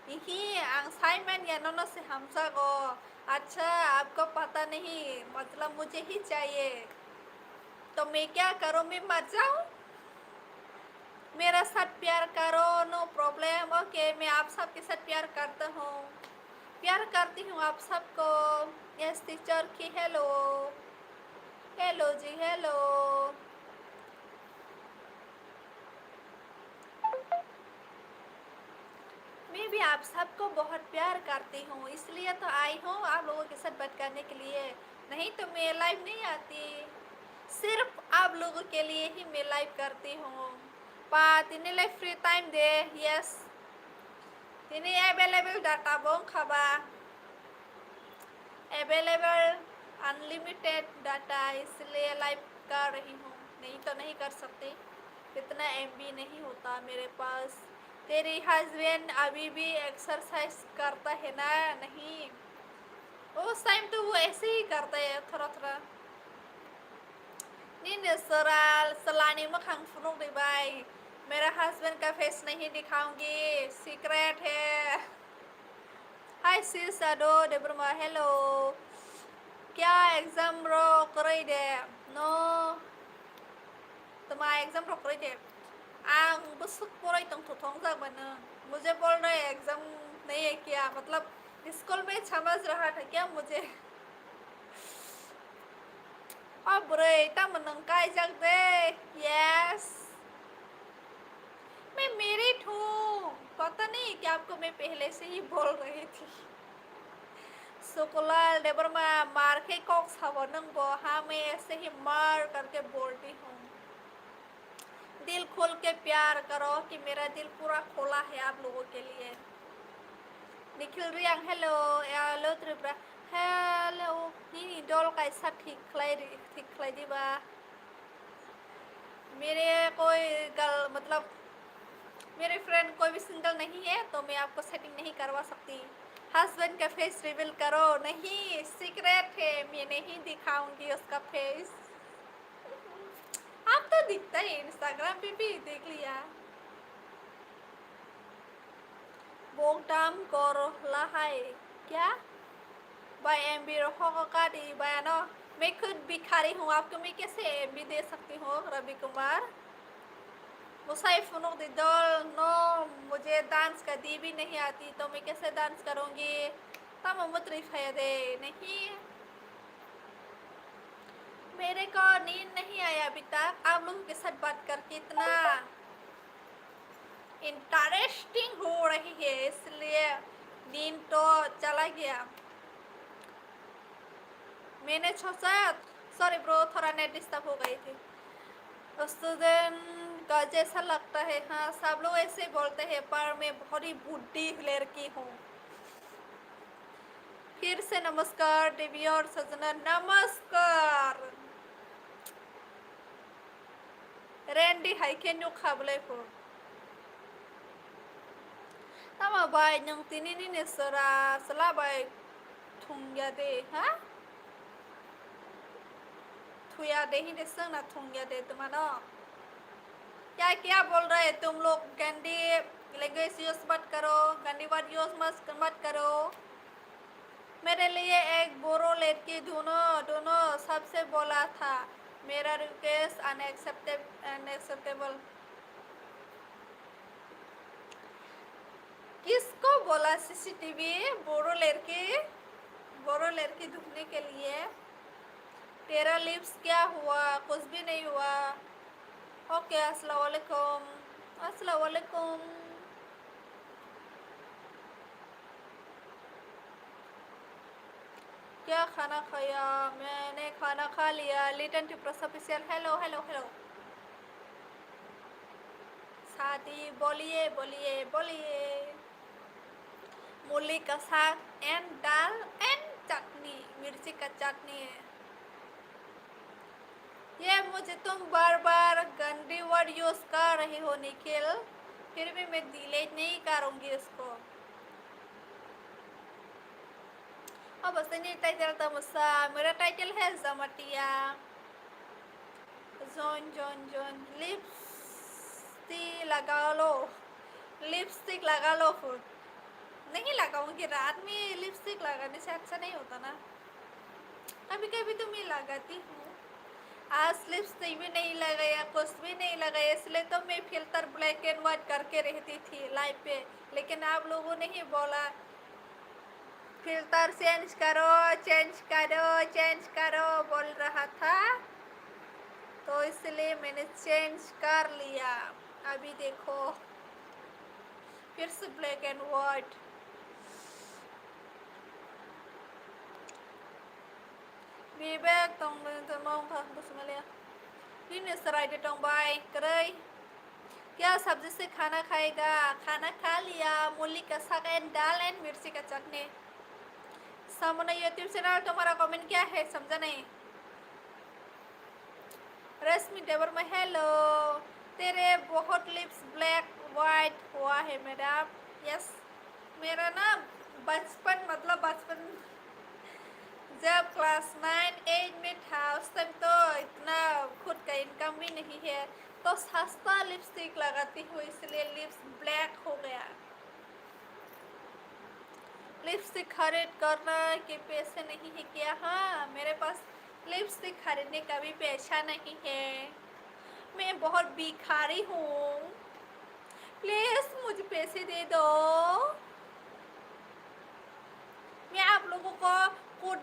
Hihi, ang sai manya nono se hamjago. Acha, aapko pata nahi, matlab mujhe hi chahiye. To main kya karun, main mar jaun? मेरा साथ प्यार करो, no problem, okay, मैं आप सबके साथ प्यार करता हूँ, प्यार करती हूँ आप सबको। Yes teacher ki hello, hello ji hello। मैं भी आप सबको बहुत प्यार करती हूँ, इसलिए तो आई हूँ आप लोगों के साथ बात करने के लिए, नहीं तो मैं लाइव नहीं आती। सिर्फ आप लोगों के लिए ही मैं लाइव करती हूँ। Pa, tini le free time de, yes. Tini available data bo wngkha ba? Available unlimited data, इसलिए लाइव कर रही हूँ, नहीं तो नहीं कर सकती, इतना एमबी नहीं होता मेरे पास। तेरी हस्बैंड अभी भी एक्सरसाइज करता है ना? नहीं, उस टाइम तो वो ऐसे ही करता है थोड़ा थोड़ा। Nini chwral, chwlani mwkhang phunuk di bai. मेरा हस्बैंड का फेस नहीं दिखाऊंगी, सीक्रेट है। Hi sis Ado Debbarma, hello. क्या exam rok kwrwi de? No. Tma exam rok kwrwi de? Ang bwswk porai tongthothong jak ba nwng. मुझे बोल रहे exam नहीं है क्या? मतलब स्कूल में समझ रहा था क्या मुझे? O bwrwi, tamo nwng kaijak de? Yes. मैं married हूँ। पता नहीं कि आपको मैं पहले से ही बोल रही थी। सुकुलाल देबरमा मार के कोक साबो नंगो, हाँ, मैं ऐसे ही मार करके बोलती हूँ। दिल खोल के प्यार करो कि मेरा दिल पूरा खोला है आप लोगों के लिए। निखिल Reang, hello। Hello Tripura, hello। Nini dol kaisa thik khlai ri, thik khlai diba? मेरे कोई गर्ल, मतलब मेरे फ्रेंड कोई भी सिंगल नहीं है, तो मैं आपको सेटिंग नहीं करवा सकती। हस्बैंड का फेस रिवील करो। नहीं, सीक्रेट है, मैं नहीं दिखाऊंगी उसका फेस। आप तो दिखता है इंस्टाग्राम पे भी, देख लिया। Bok dam kor lahai kya? Bai M B rohok ka di bai ano. मैं खुद भिखारी हूँ, आपको मैं कैसे M B दे सकती हूँ, Ravi Kumar? Musai phunuk di dol, no, मुझे डांस का दी भी नहीं आती, तो मैं कैसे डांस करूँगी? Tamo mutri phaya de, नहीं। मेरे को नींद नहीं आया अभी तक, आप लोगों के साथ बात करके इतना इंटरेस्टिंग हो रही है, इसलिए नींद तो चला गया। मैंने सोचा, सॉरी ब्रो, थोड़ा नेट डिस्टर्ब हो गई थी। स्टूडेंट का जैसा लगता है, हाँ, सब लोग ऐसे ही बोलते हैं, पर मैं बहुत ही बुद्धि लड़की हूँ। फिर से नमस्कार देवी और सजना, नमस्कार। Rendi hai khe nuk kha bwlai pho. Tamo bai nwng tini nini chwra chwla bai thung ya de, ha? Thuya de hinde swng na thung ya de twmano. क्या क्या बोल रहे तुम लोग? गंदी लैंग्वेज यूज़ मत करो, गंदी वर्ड यूज़ मत मत करो। मेरे लिए एक बोरो लड़की ढूंढो, ढूंढो, सबसे बोला था। मेरा रिक्वेस्ट अनएक्सेप्टेब अनएक्सेप्टेबल। किसको बोला सीसीटीवी? बोरो लड़की, बोरो लड़की ढूंढने के लिए। तेरा लिप्स क्या हुआ? कुछ भी नहीं हुआ। ओके, अस्सलाम वालेकुम। अस्सलाम वालेकुम। क्या खाना खाया? मैंने खाना खा लिया। लिटन Tipra special, hello, hello, hello. शादी, बोलिए, बोलिए, बोलिए। मूली का साग and दाल and चटनी, मिर्ची का चटनी है। ये मुझे तुम बार बार गंदी वर्ड यूज़ कर रही हो निखिल, फिर भी मैं डिलीट नहीं करूँगी उसको। अब उसने टाइटल तो मुस्सा, मेरा टाइटल है जमटिया। जॉन जॉन जॉन लिपस्टिक लगा लो, लिपस्टिक लगा लो फुट। नहीं लगाऊंगी, रात में लिपस्टिक लगाने से अच्छा नहीं होता ना। कभी कभी तो मैं लगाती हूँ। आज लिपस्टिक भी नहीं लगाया, कुछ भी नहीं लगाया, इसलिए तो मैं फिल्टर ब्लैक एंड वाइट करके रहती थी लाइफ पे। लेकिन आप लोगों ने ही बोला फिल्टर चेंज करो, चेंज करो, चेंज करो बोल रहा था, तो इसलिए मैंने चेंज कर लिया। अभी देखो फिर से black and white. Bebek tong tong tong kha bwswngaliya. Nini chwrai de tong bai kwrwi. क्या सब्जी से खाना खाएगा? खाना खा लिया। मूली का साग and दाल and मिर्ची का चटनी। समना YouTube चैनल तुम्हारा कमेंट क्या है? समझा नहीं। रश्मि देवर्मा, हेलो। तेरे बहुत लिप्स ब्लैक वाइट हुआ है मैडम। यस, मेरा ना बचपन, मतलब बचपन, जब क्लास नाइन एट में था, उस टाइम तो इतना खुद का इनकम भी नहीं है, तो सस्ता लिपस्टिक लगाती हूँ, इसलिए लिप्स ब्लैक हो गया। लिपस्टिक खरीद करना के पैसे नहीं है क्या? हाँ, मेरे पास लिपस्टिक खरीदने का भी पैसा नहीं है, मैं बहुत भिखारी हूँ। प्लीज मुझे पैसे दे दो।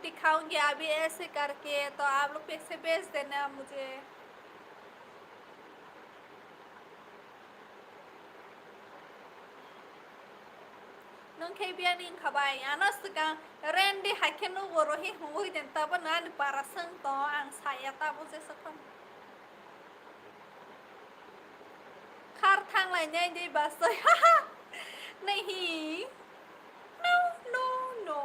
रोटी खाऊंगी अभी ऐसे करके, तो आप लोग पैसे भेज देना मुझे। Nung khe biyani wngkha bai, ano swkang Randy hai khe nugo rohi hungwi den, tabo no ani para swng tong, ang saya tabo jesa tong. Khar thang lai nai de basoi. Nahi. No, no, no.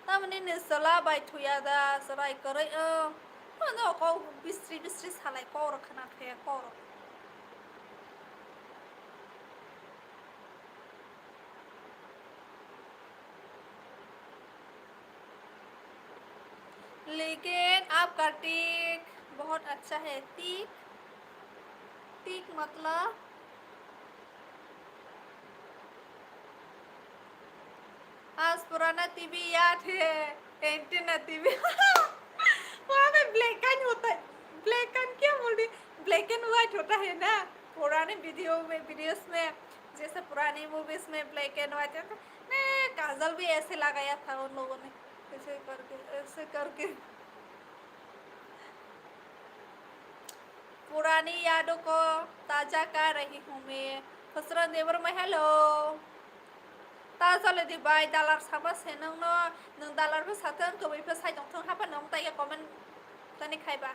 Tamni ni chwla bai thuya da, chwrai kwrwi, o. Ano kok bisri bisri salai kok rok khna thuya kok rok. लेकिन आपका टिक बहुत अच्छा है। टिक, टिक मतलब आज पुराना टीवी याद है, एंटीना टीवी। वहाँ पे ब्लैक एंड होता है, ब्लैक एंड क्या बोल रही, ब्लैक एंड व्हाइट होता है ना पुराने वीडियो में, वीडियोस में, जैसे पुरानी मूवीज में ब्लैक एंड व्हाइट होता है। नहीं, काजल भी ऐसे लगाया था उन लोगों ने, ऐसे करके, ऐसे करके। पुरानी यादों को ताजा कर रही हूँ मैं। Khusran Debbarma, hello. Ta chole di bai, dalar sama se nwng no, nwng dalar phe sa thung, kwbwi phe sai tong thung, hapha nwng tai ya comment tani khai ba.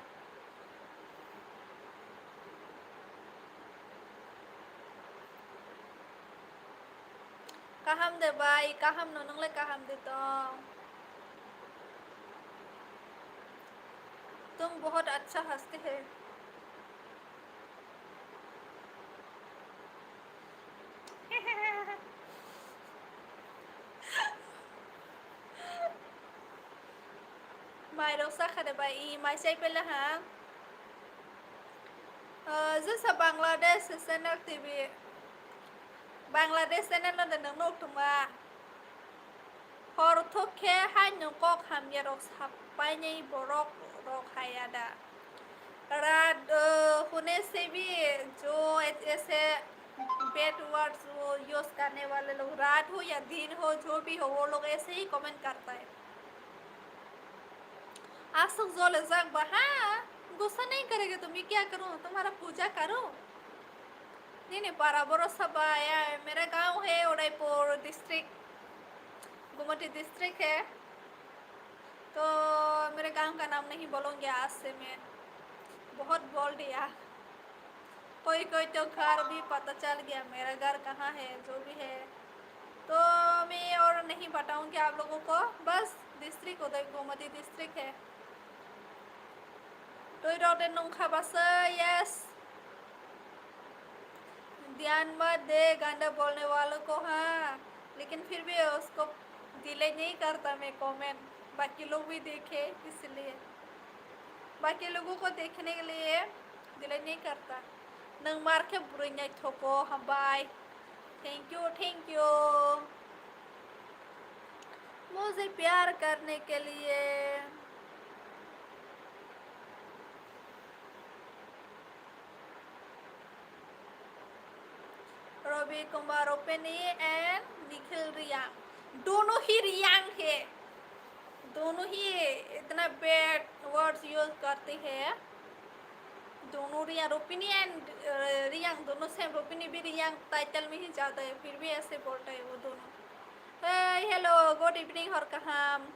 Kaham de bai, kaham no, nwng le kaham de tong. तुम बहुत अच्छा हंसते हैं। Mai rok sakha de bai, i mai chai pele ha. Ah, jesa Bangladesh channel T V. Bangladesh channel no de nwng nuk tongma. Hor thok khe hai nwng kok hamya rok sapainai borok rok haya da. रात, अ, होने से भी जो ऐसे bad words वो यूज़ करने वाले लोग, रात हो या दिन हो, जो भी हो, वो लोग ऐसे ही कमेंट करता है। आंसू जले जाक बा, हाँ, गुस्सा नहीं करेगा तो मैं क्या करूँ, तुम्हारा पूजा करूँ? नहीं, नहीं, पारा बोरो सब आया है। मेरा गांव है उदयपुर डिस्ट्रिक्ट, गोमती डिस्ट्रिक्ट है। तो मेरे गांव का नाम नहीं बोलूँगी आज से मैं, बहुत बोल दिया। कोई कोई तो घर भी पता चल गया मेरा घर कहाँ है, जो भी है। तो मैं और नहीं बताऊँगी आप लोगों को, बस डिस्ट्रिक्ट उदय, गोमती डिस्ट्रिक्ट है। Twi rok de nungkha basa, yes. ध्यान मत दे गंदा बोलने वालों को, हाँ, लेकिन फिर भी उसको डिलीट नहीं करता मैं कमेंट, बाकी लोग भी देखे इसलिए, बाकी लोगों को देखने के लिए डिलीट नहीं करता। Nang mar khe bwrwi naithoko, hambai. Thank you, thank you. मुझे प्यार करने के लिए। Ravi Kumar Rupini and Nikhil Reang. दोनों ही रियांग है। दोनों ही इतना बैड वर्ड्स यूज़ करते हैं। दोनों रियांग, Rupini and, अ, रियांग दोनों सेम। Rupini भी रियांग टाइटल में ही ज़्यादा है, फिर भी ऐसे बोलता है वो दोनों। Hey, hello, good evening, हर कहाम।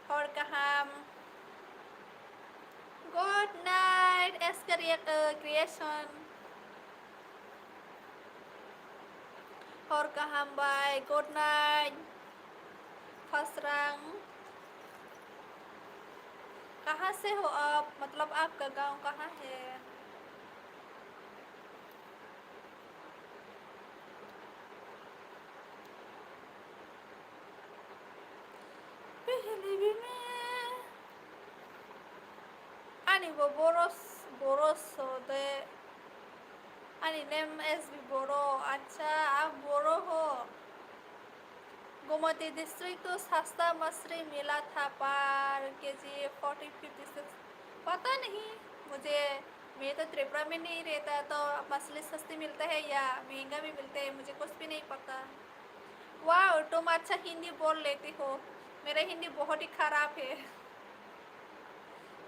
Hor kaham. Good night, Esker, uh, Creation. Hor kaham bai, good night. Fasrang. कहाँ से हो आप? मतलब आपका गांव कहाँ है? Pehli bhi main. Ani bo Boro, Boro so de. Ani name S B Boro. Acha, aap Boro ho. Gomati district तो सस्ता मछली मिला था पर केजी फ़ोर्टी फ़िफ़्टी सिक्स। पता नहीं मुझे, मैं तो त्रिपुरा में नहीं रहता, तो मछली सस्ती मिलता है या महंगा भी मिलता है, मुझे कुछ भी नहीं पता। वाओ, तुम अच्छा हिंदी बोल लेती हो। मेरा हिंदी बहुत ही खराब है,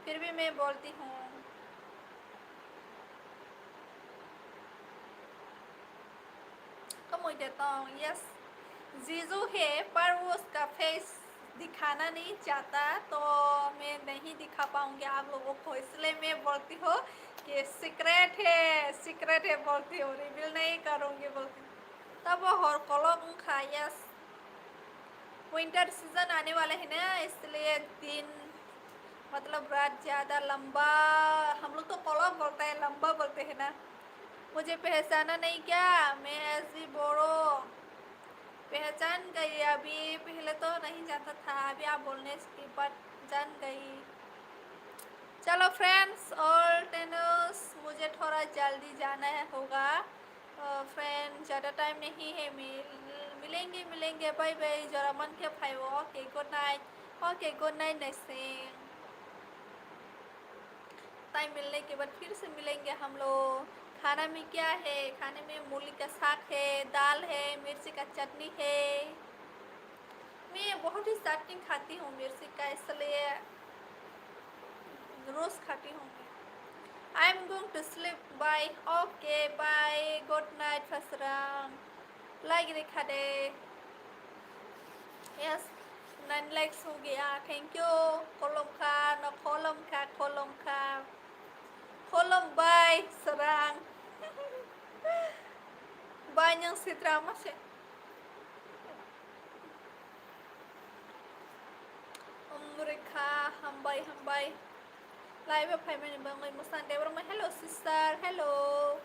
फिर भी मैं बोलती हूँ। Kamoide tong, yes. जीजू है, पर वो उसका फेस दिखाना नहीं चाहता, तो मैं नहीं दिखा पाऊंगी आप लोगों को, इसलिए मैं बोलती हूँ कि सीक्रेट है, सीक्रेट है बोलती हूँ, रिवील नहीं करूंगी बोलती हूँ। तब वो हर kolok wngkha, yes. Winter season आने वाला है ना, इसलिए दिन, मतलब, रात ज़्यादा लंबा, हम लोग तो kolok बोलता है, लंबा बोलते हैं ना। मुझे पहचाना नहीं क्या? मैं एस बी बोरो। पहचान गई अभी, पहले तो नहीं जानता था, अभी आप बोलने के बाद जान गई। चलो फ्रेंड्स, all tenus, मुझे थोड़ा जल्दी जाना है, होगा। फ्रेंड, ज़्यादा टाइम नहीं है, मिल, मिलेंगे, मिलेंगे, बाय बाय। जरा मन के भाई, okay, good night. Okay, good night, नाइसिंग। टाइम मिलने के बाद फिर से मिलेंगे हम लोग। खाना में क्या है? खाने में मूली का साग है, दाल है, मिर्ची का चटनी है। मैं बहुत ही चटनी खाती हूँ मिर्ची का, इसलिए रोज खाती हूँ मैं। I am going to sleep, bye. Okay, bye, good night, Phasrang. Like rekha de. Yes, nine likes ho gaya. Thank you. Kolom kha, no kolom kha, kolom kha. Kolom bye, Sarang. Bye, nyang sitra ma se. Umrikha, hambai, hambai. Live o phaimani bangwi mwsang Debbarma. Hello, sister. Hello.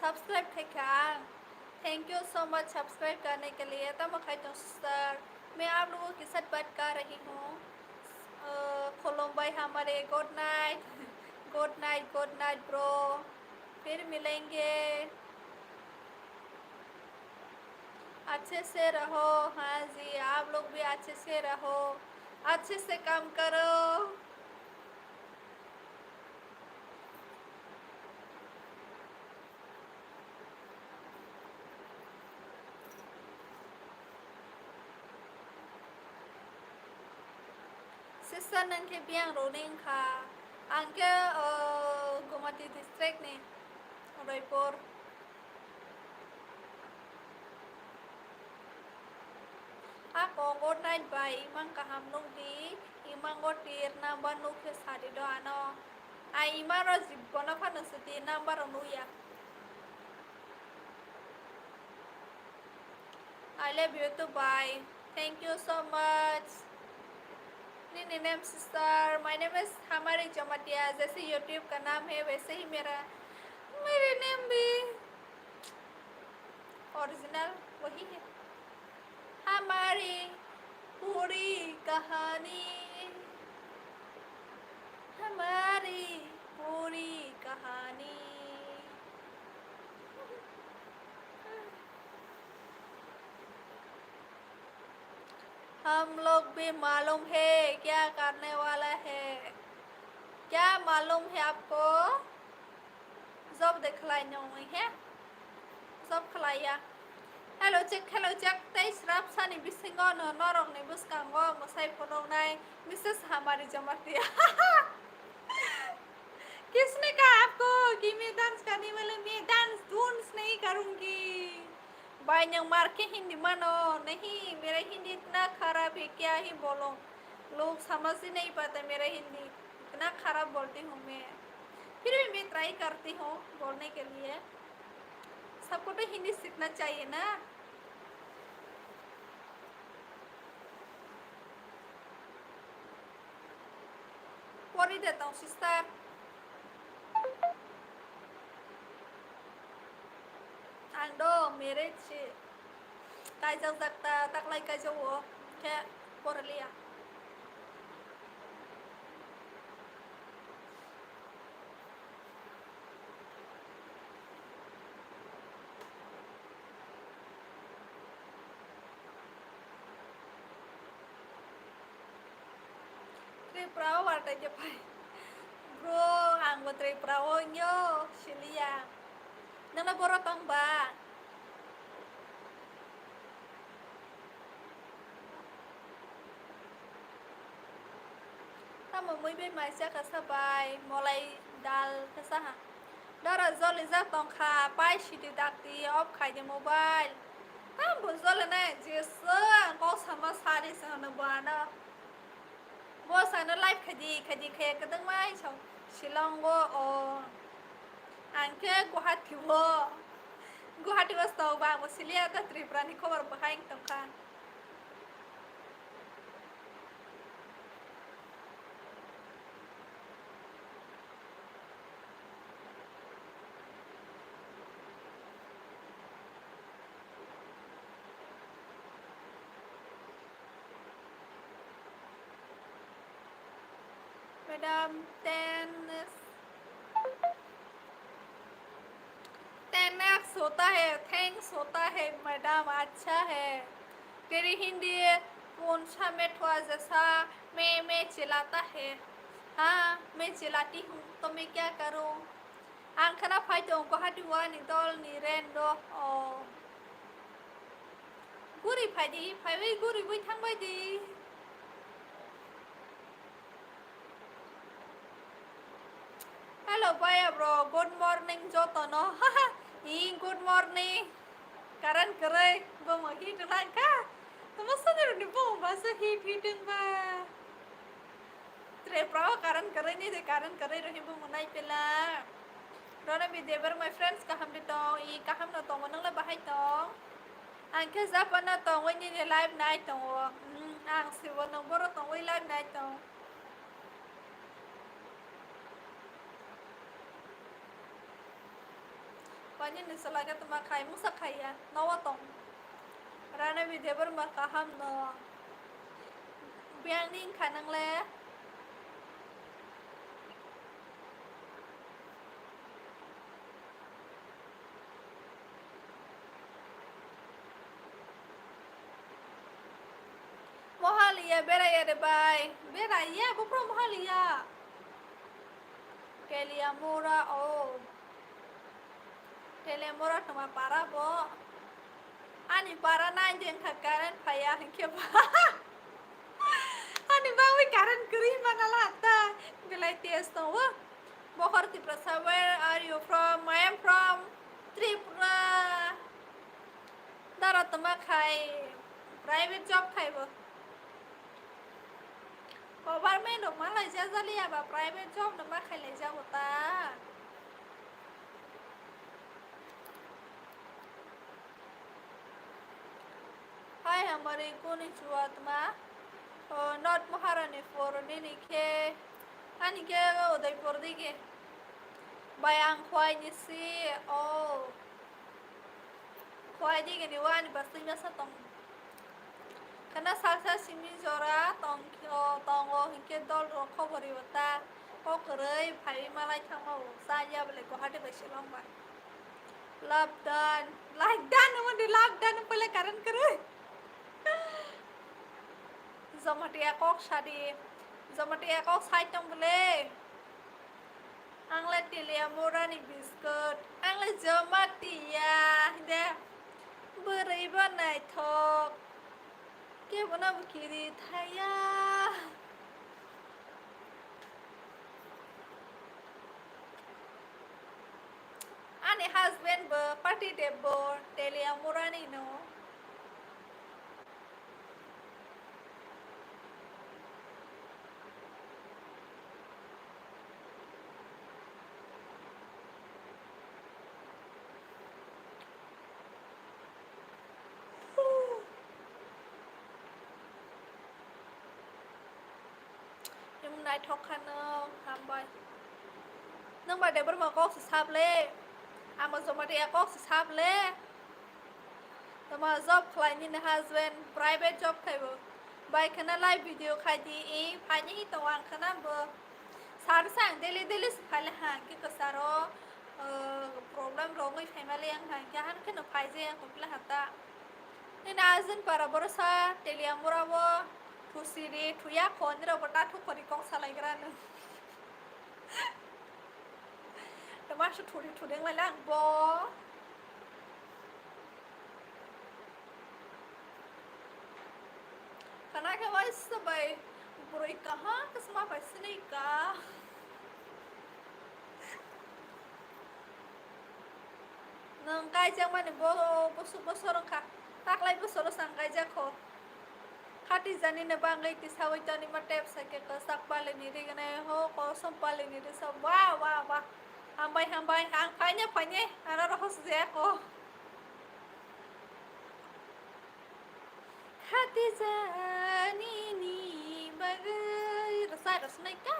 Subscribe khai kha. Thank you so much subscribe karne ke liye. Tamo khai tong sister. मैं आप लोगों के साथ बात कर रही हूँ। अ, खुलुमबाय हमारे। Good night. Good night, good night, bro. फिर मिलेंगे। अच्छे से रहो। हाँ जी, आप लोग भी अच्छे से रहो, अच्छे से काम करो। Sister, nang khe biyang roni wngkha? Ang khe, o, Gumati district ni, Udaipur. Ako good night bai, imang kaham nukdi, imango tir number nukhe sadi do ano. Ai imaro jibbono phano sidi number o nukya. I love you too, bye. Thank you so much. Nini name, sister? My name is Hamari Jamatia. जैसे YouTube का नाम है, वैसे ही मेरा, मेरे नेम भी ओरिजिनल वही है। हमारी पूरी कहानी, हमारी पूरी कहानी। हम लोग भी मालूम है क्या करने वाला है, क्या मालूम है आपको? Job de khlai nongwi he? Job khlaiya. Hello check, hello check. Tei srapsani bisingo no norokni bwskango mwsai phunuknai Missus Hamari Jamatia. किसने कहा आपको कि मैं डांस करने वाली? मैं डांस डूंस नहीं करूंगी। भाई, nang mar khe Hindi mano? नहीं, मेरा हिंदी इतना खराब है, क्या ही बोलूं, लोग समझ ही नहीं पाते मेरा हिंदी, इतना खराब बोलती हूँ मैं। फिर भी मैं ट्राई करती हूँ बोलने के लिए। सबको तो हिंदी सीखना चाहिए ना। Pori de tong, sister. Ang do marriage se kaijak jak ta, taklai kaijak o, khe porliya. Tripura o wartai je phai. Bro, ang bo Tripura o wngyo, siliya. Nana boro tong ba? Tamo mui bai mai cha kasa bai, molai dal kasa ha. Dara joli jak tong kha, pai sidi dakti off khai di mobile. Tamo joli nai, jesu ang kok sama sari se hwnwi bo ano. Bo sano live khai di, khai di, khai kwdwng mai chong Shillong o, o. Ang khe Guwahati o. Guwahati o stao ba, ang bo siliya ta Tripura ni khobor bo hai wng tong kha. Madam, ten, ten lakhs hota hai, thanks hota hai, madam, acha hai. Teri Hindi, kaun sa mein thua jaisa, main, main chilata hai. Haan, main chilati hoon, to main kya karoon? Ang khna phai tong Guwahati o ani dol ni rent o. O. Guri phai di, phai bai guri bai thang bai di. Hello, bhaiya bro, good morning joto no. Hi, good morning. Current kwrwi, bo mo hi tlang kha. Tamo sani runi bo mo ba sa hi hi tong ba. Tripura o current kwrwi ni de, current kwrwi rw himbo mwnai pela. Rona video bar my friends kaham de tong, i kaham no tongo, nang le bahai tong. Ang khe Japan no tongwi nini live nai tongo. Hmm, ang sibo nang boro tongwi live nai tong. Wani ni salai khe tuma khai musa khaiya, nowo tong. Rana video bar ma kaham no. Biyang ni wngkha nang le. Mohaliya beraiya de bai. Beraiya, bupro Mohaliya. Teliamura, oh. Teliamura tongma para bo. Ani para nai jeng kha current phaiya hinkhe ba. Ani bagwi current kwrwi mana la ta. Belai test tongo. Bohor Tiprasa, where are you from? I am from Tripura. Dara tongma khai private job khai bo. Government rok ma laijak jaliya ba private job no ma khai laijago ta. Hi, hamari konnichiwa tma. O, not Maharani pur nini khe, ani khe Udaipur digi. Bai ang khwai ni si, o. Khwai digini o ani bwswi masa tong. Khana salsa simi jora tong, o, tongo hinkhe dol rok khobor ri o ta. Kok kwrwi phaiwi malai thangma o. Chaya bole Guwahati bai Shillong bai. Love done. Like done, omo de love done, pole current kwrwi. Zomatia kok sadi. Zomatia kok sai tong bole. Ang le Teliamura ni biscuit. Ang le Zomatia. De. Bwrwi bo naithok. Kebo no bo kiri thaya. Ani husband bo party de bo Teliamura ni no. Em naithok kha nwng, hambai. Nwng ba de borma kok se sap le. Amo Zomatia kok se sap le. Tama job khlai nini husband private job khai bo. Bai khana live video khai di, i phai ni hi tongo ang khana bo. Sar sa ang daily daily se phai le ha, ki kwcharo, uh, problem rogwi phai ma le ang ha, ki han kheno phai je ang kopla ha ta. Nini ajin para boro sa Teliamura bo. Kusiri thuya kho, nirok bo ta thuk khori kok salai gra nung. Tama su thuri thuri nglai lang bo. Khana khe waisa bai bwrwi kaham khe sma bai sinai ka. Nwng kaijak mani bo bosor bosor wngkha. Taklai bosoro chwng kaijak kho. Khati jani ni bagwi tisawi toni ma tep sai khe kwchak pali ni rignai ho kosom pali ni risa. Wah, wah, wah. Hambai, hambai. Ang phaine, phaine. Ano rohor se jaya kho. Khati jani ni bagwi rwchap rwsnai ka.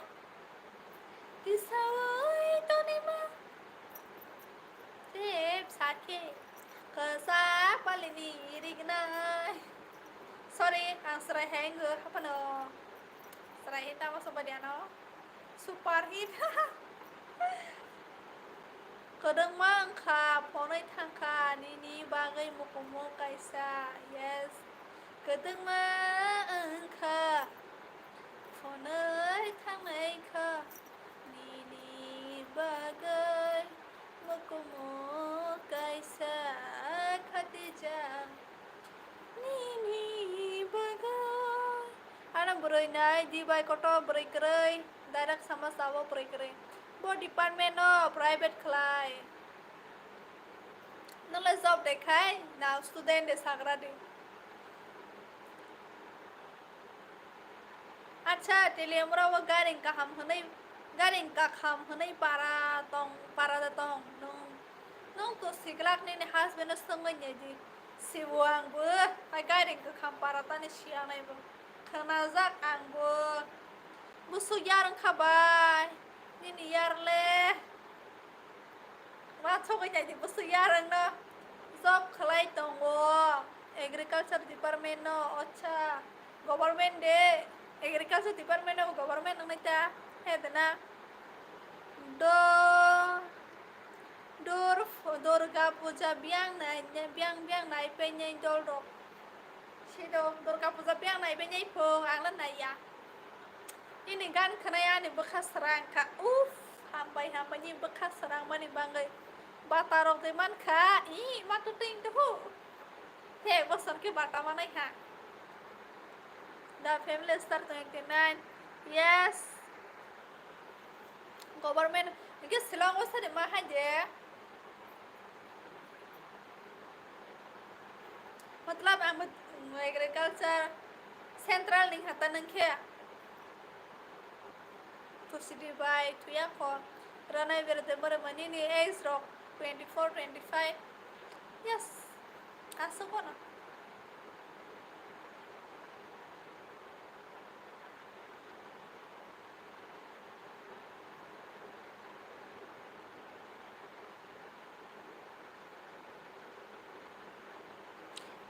Tisawi toni ma. Tep sakhe. Kwchak pali ni rignai. Sorry, ang chwrai hai wngwi haphano. Chwrai hai tamo soba diano. Super hit. Kwdwngma wngkha, phonwi thangkha nini bagwi mukumu kaisa. Yes. Kwdwngma wngkha, phonwi thangnai kha nini bagwi mukumu kaisa khatijak. Nini bagwi. Ano bwrwi nai, di bai kotor bwrwi kwrwi, direct sama sabo bwrwi kwrwi. Bo department no private khlai. Nwngle job de khai, na student de sagra di. Acha, Teliamura o gari kaham hwnwi, gari kakham hwnwi para tong, para da tong, nung, nung to siglak nini husband no swngwi nai di. Sibo ang bo, ai gari kwkham para tani siya nai bo. Khwnajak ang bo. Busuk yar wngkha bai. Nini yar le. Ma chogwi nai di busuk yar wngno. Job khlai tongo. Agriculture department no, acha. Government de, agriculture department no government wngnai ta. He de na. Do. Dur, Durga puja biyang nai, biyang, biyang nai penai dol rok. Sino Durga puja biyang nai penai phung, ang le nai ya. Ini gan khwnai ani bwkha srang kha. Uff, hambai, hambai ni bwkha srang mani bangwi. Bata rok de man kha, i ma tu ting tu hu. He, bosor khe bata manai ha. The Family Star twenty nine. Yes. Government, hingke Shillong o sari ma hai de. Matlab, ang bo agriculture central ni hata nang khe. Kusidi bai thuya kho. Ranai bere de bore mani ni age rok twenty four, twenty five. Yes. Aswk bono.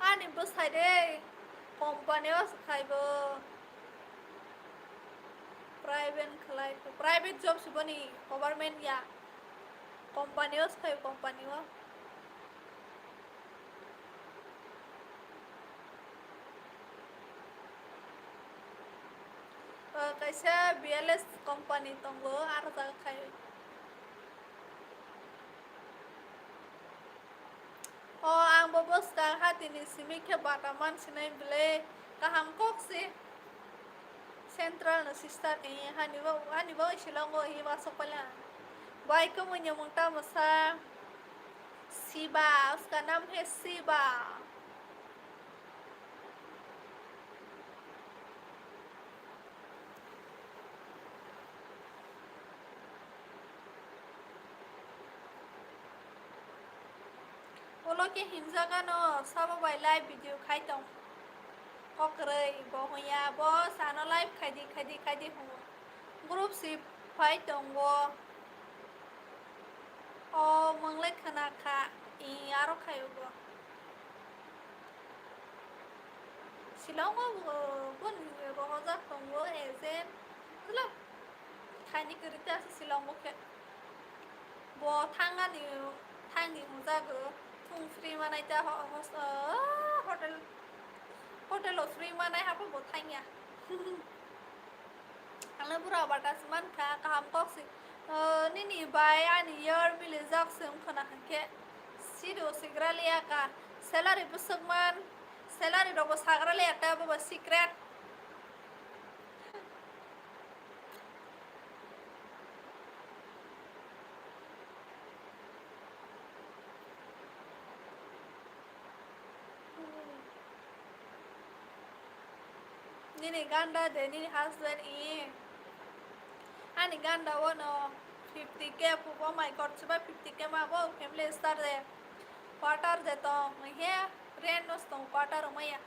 Ani bwsai de company o se khai bo. Private khlai, private job se boni, government ya. Company o se khai, company o. O, kaisa B L S company tongo, aro jaga khai. O, ang bo bwskang hatini simi khe bata man sinai bwle kaham kok se. Central no sister, eh, hani bo, hani bo Shillong o hi wasok pala. Bai kwmwi ni mung tamo sa. Siba, uska nam he Siba. Ulo khe himjak ano, sabo bai live video khai tong. Kok kwrwi bo hwnya, bo sano live khai di, khai di, khai di hwngo. Group si phai tongo. O mwngle khna kha, i aro khai o bo. Shillong o bo, bo ni rohorjak tongo agent. Khwlai khaini kwrwi ta se Shillong o khe. Bo thangani, thangni hwnjago. Thung free manai ta ho-, hos-, ah, hotel, hotel o free manai hapo bo thangya. Ang le bura bata se mankha, kaham kok se. O, nini bai ani yer milijak se wngkha na hinkhe. Sidu sigra liya ka. Salary bwswk man. Salary rok bo sagra liya ka, bo bo secret. Nini ganda de, nini husband i. Ani ganda wano fifty K pubo mai kor chiba fifty K ma bo family star de. Quarter de tong, he rent no tong quarter maya.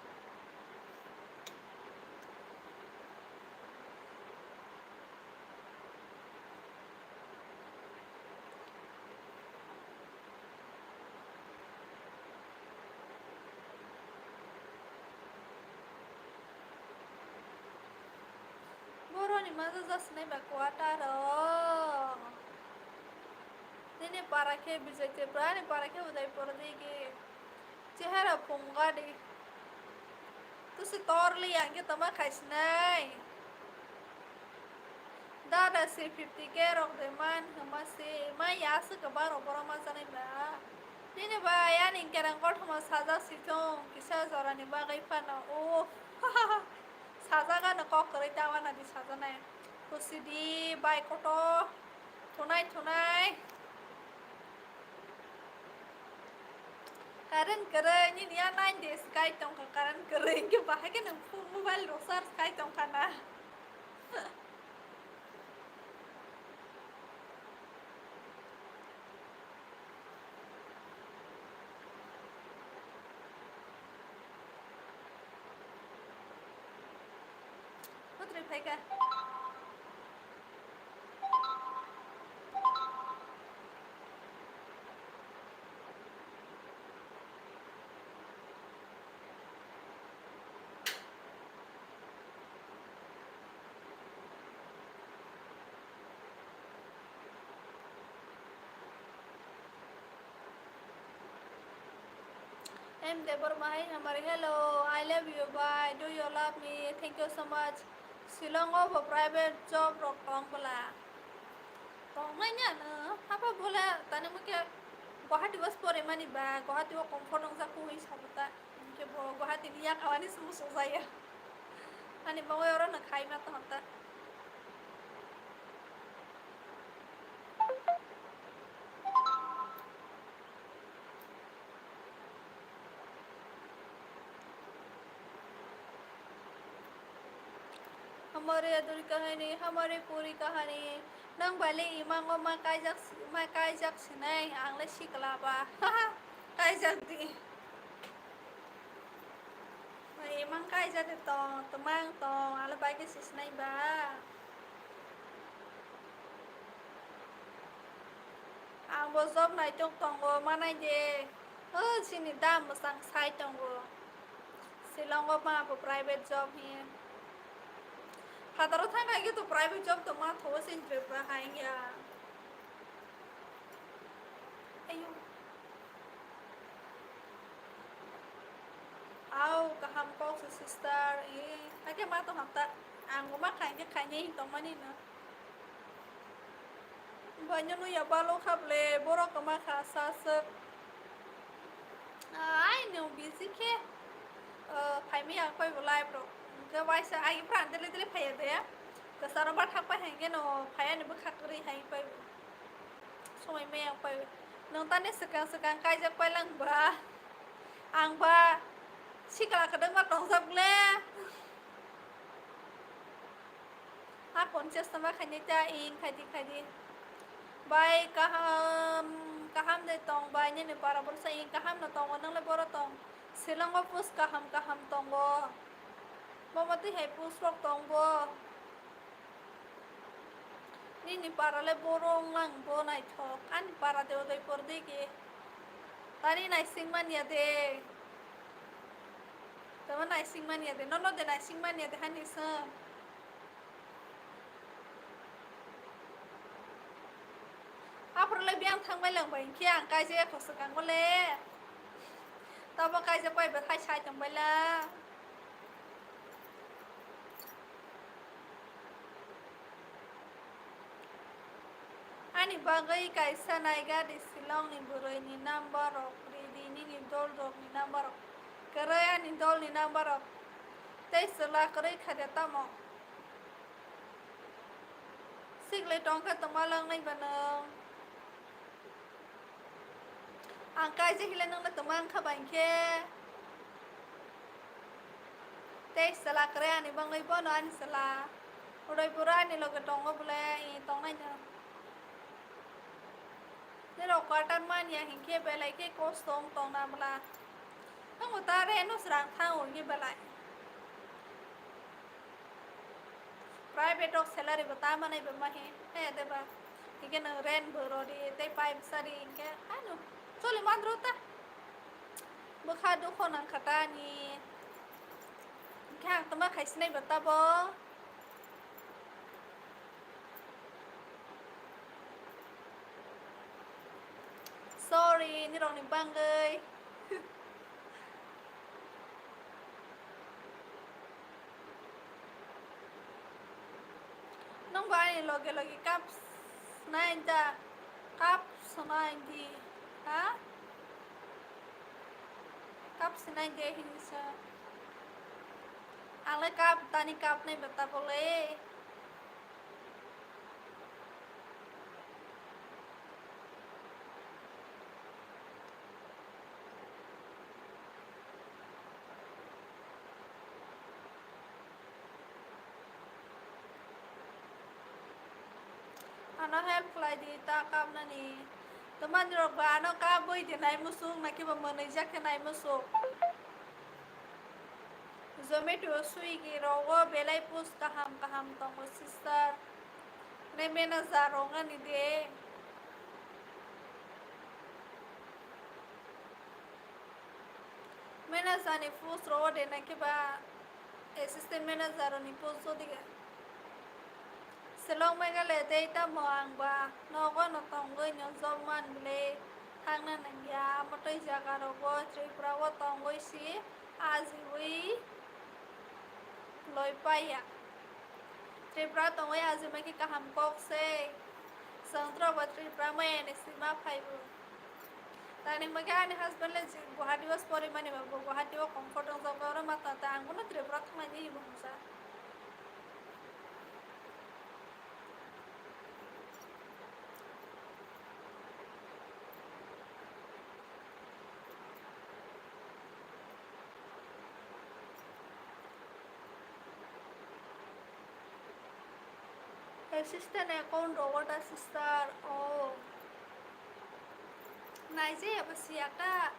Boroni maza jasnai ba quarter o. Nini para khe Bijay Tripura, ani para khe Udaipur digi. Chehara phunga di. Tusi torli yang khe toma khaisinai. Dada si fifty K rok de man hama si ma ya se kwbang rok borok ma janai ba. Nini ba yani kerang kothoma sajak si thung kisa jora ni bagwi phano. Oh. Sajak ano kok kwrwi ta wana di sajaknai. Tusi di bai kotor. Thunai thunai. Current kwrwi, nini ya nine days kai tongkha current kwrwi, hinkhe bahai khe nwng phone mobile rok charge kai tongkha na. Putri phaikha. M Debbarma, hi Hamari, hello, I love you, bye, do you love me? Thank you so much. Shillong o bo private job rok tong bwla? Tongnai ni ano, hapa bole tani mukhe Guwahati o pore mani ba, Guwahati o comfort wngjak khe ui sabo ta. Hinkhe bo Guwahati ni yakawani se muchung jaya. Ani bagwi oro no khai ma tong ta. Hamari aduri kahani, hamari puri kahani. Nang bale imango ma kaijak, ma kaijak sinai, ang le sikla ba. Kaijak di. Imang kaijak de tong, twmang tong, ang le bai khe sisinai ba. Ang bo job naitok tongo, manai de. O, chini dam mwsang sai tongo. Shillong o ma bo private job hiye. Phataro thang hai khe to private job to ma thogo chini Tripura hai ya. Ayo. Au, kaham kok se sister. Eh, hai khe ma tong hamta. Ang bo ma khaini khaini tongmani no. Boino nuya balo kha ble, borok kwma kha, sa swk. Ah, ai no busy khe, ah, phaimaya koi bo live rok. Hwnkhe waisa ai pran dele dele phaiya de. Kwcharo bathak pai hai khe no phaiya ni bwkha kwrwi hai pai bo. Somoi maya pai bo. Nwng tani swkang swkang kaijak pai lang ba. Ang ba sikla kwdwkma tongjak le. Hakon chesta ma khainai ta ing khaidi khaidi. Bai kaham, kaham de tong bai, nini para borsa ing kaham no tongo, nang le boro tong. Shillong o post kaham kaham tongo. Bomo twi hai post rok tong bo. Nini para le boro wng lang bo naithok. Ani para de Udaipur de ke. Tani naising manya de. Tama naising manya de. Nono de naising manya de hani swng. Aphuru le biyang thangbai lang bai hinkhe ang kaijak ekho swkang le. Tamo kaijak bai bwthai sai tongbai la. Ani bagwi kaisa naiga di Shillong ni bwrwi ni number rok ri di, nini dol rok ni number rok. Kwrwi ani dol ni number rok. Tei chwla kwrwi kha de tamo. Sikle tongkha tongma langnai ba nwng. Ang kaijak hile nwngno tongma wngkha ba hinkhe. Tei chwla kwrwi ani bangwi bono ani chwla. Udaipuro ani loge tongo bole, i tongnai no. Nirok quarter manya hinkhe belai khe kosto wng tongna bwla. Nwngbo ta reno srang thango hinkhe belai. Private rok salary bo ta manai bo mahe, he de ba. Hinkhe nwng rent bo rodi tei pipe sari hinkhe ano choli mandro ta. Bwkha dukho nangkha ta ani. Hinkhe ang tongma khaisinai bo tabo. Sorry, nirokni bangwi. Nwngbo ani loge loge cup swnai da, cup swnai di, ha? Cup swnai de hinwi sa. Angle cup tani cup nai bata bole. Ano help khlai di ta kapnani. Tamani rok ba ano kapwi di nai musuk, na kiba mwnwi jak khe nai musuk. Zomato, Swiggy rogo belai post kaham kaham tongo sister. Ne manager rok ani de. Manager ni post rogo de na kiba assistant manager ni post o diga. Shillong Meghalaya tei tamo ang ba nogo no tongwi no job man bwle thangna nangya. Amo tei jaga rogo Tripura o tongwi si ajiwi loi paiya. Tripura tongwi ajiwi ma khe kaham kok se. Chwng tro bo Tripura maya ni sima phaibo. Tani hwnkhe ani husband le je Guwahati o pori mani ba bo Guwahati o comfort wngjak oro ma ta ta ang bono Tripura thangnaini hibo hwnsa. Assistant account rogo ta sister, oh. Naijaya bo siya ka.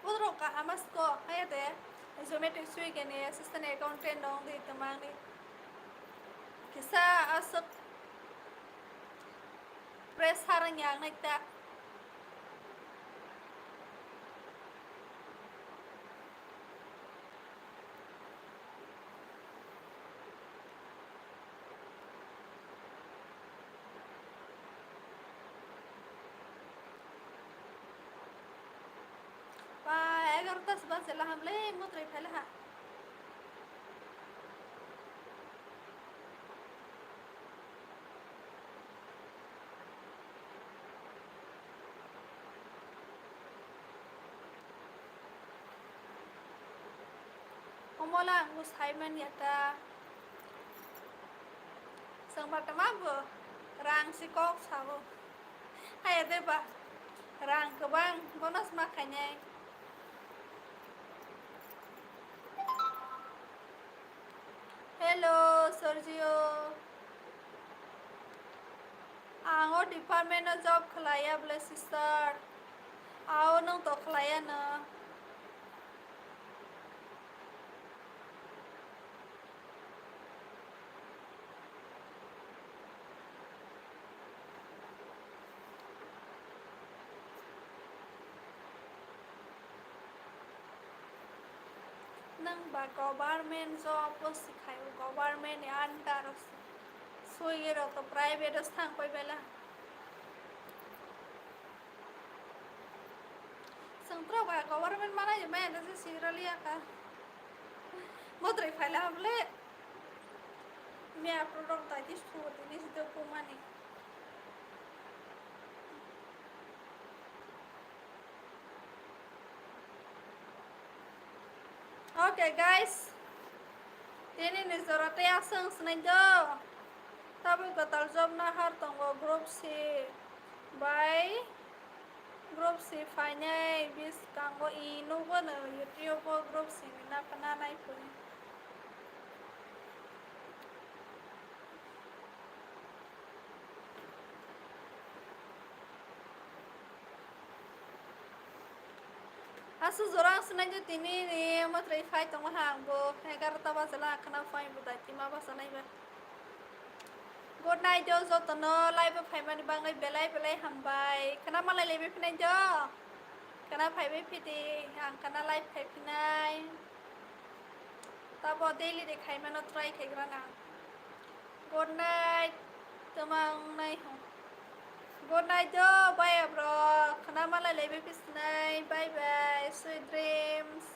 Borok kaham asko, haya de. Zomato, Swiggy ni assistant accountant dong di tamang di. Kisa aswk pressure wngya ang naita. Ba, egarota se baje laham le, mutrai phai laha. Omola ang bo sai manya ta. Chwng ba tama bo rang si kok sabo. Haya de ba rang kwbang bono sma khainai. Hello, Sergio. Ang o department o job khlaiya bwle sister. Ao nwng to khlaiya no. Nwng ba government job o si khai o, government ni under o si. Sui rok to private o si thang pai bela. Nongkrok ba government manai maya na se sirali aka. Modroi phaila hable. Mia product dai dis thu tini sido kumani. Okay, guys. Tini ni jora tei aswng swnai do. Tabuk kwtal job nahar tongo group C bai group C phainai biskango i nukgo no YouTube o group C ni napha nanai pui. Aswk jora ang swnai do tini ni mwtai phai tongo ha ang bo egarota baja la khna phai bo dai tima baja nai ba. Good night do jotono live o phaimani bagwi belai belai hambai. Khna malai laibi phinai do. Khna phaibai phidi ang khna live khai phinai. Tabo daily de khaimano try khaigrana. Good night. Twmang nai hwn. Good night do baya bro. Khna malai laibi phinai. Bye bye. Sweet dreams.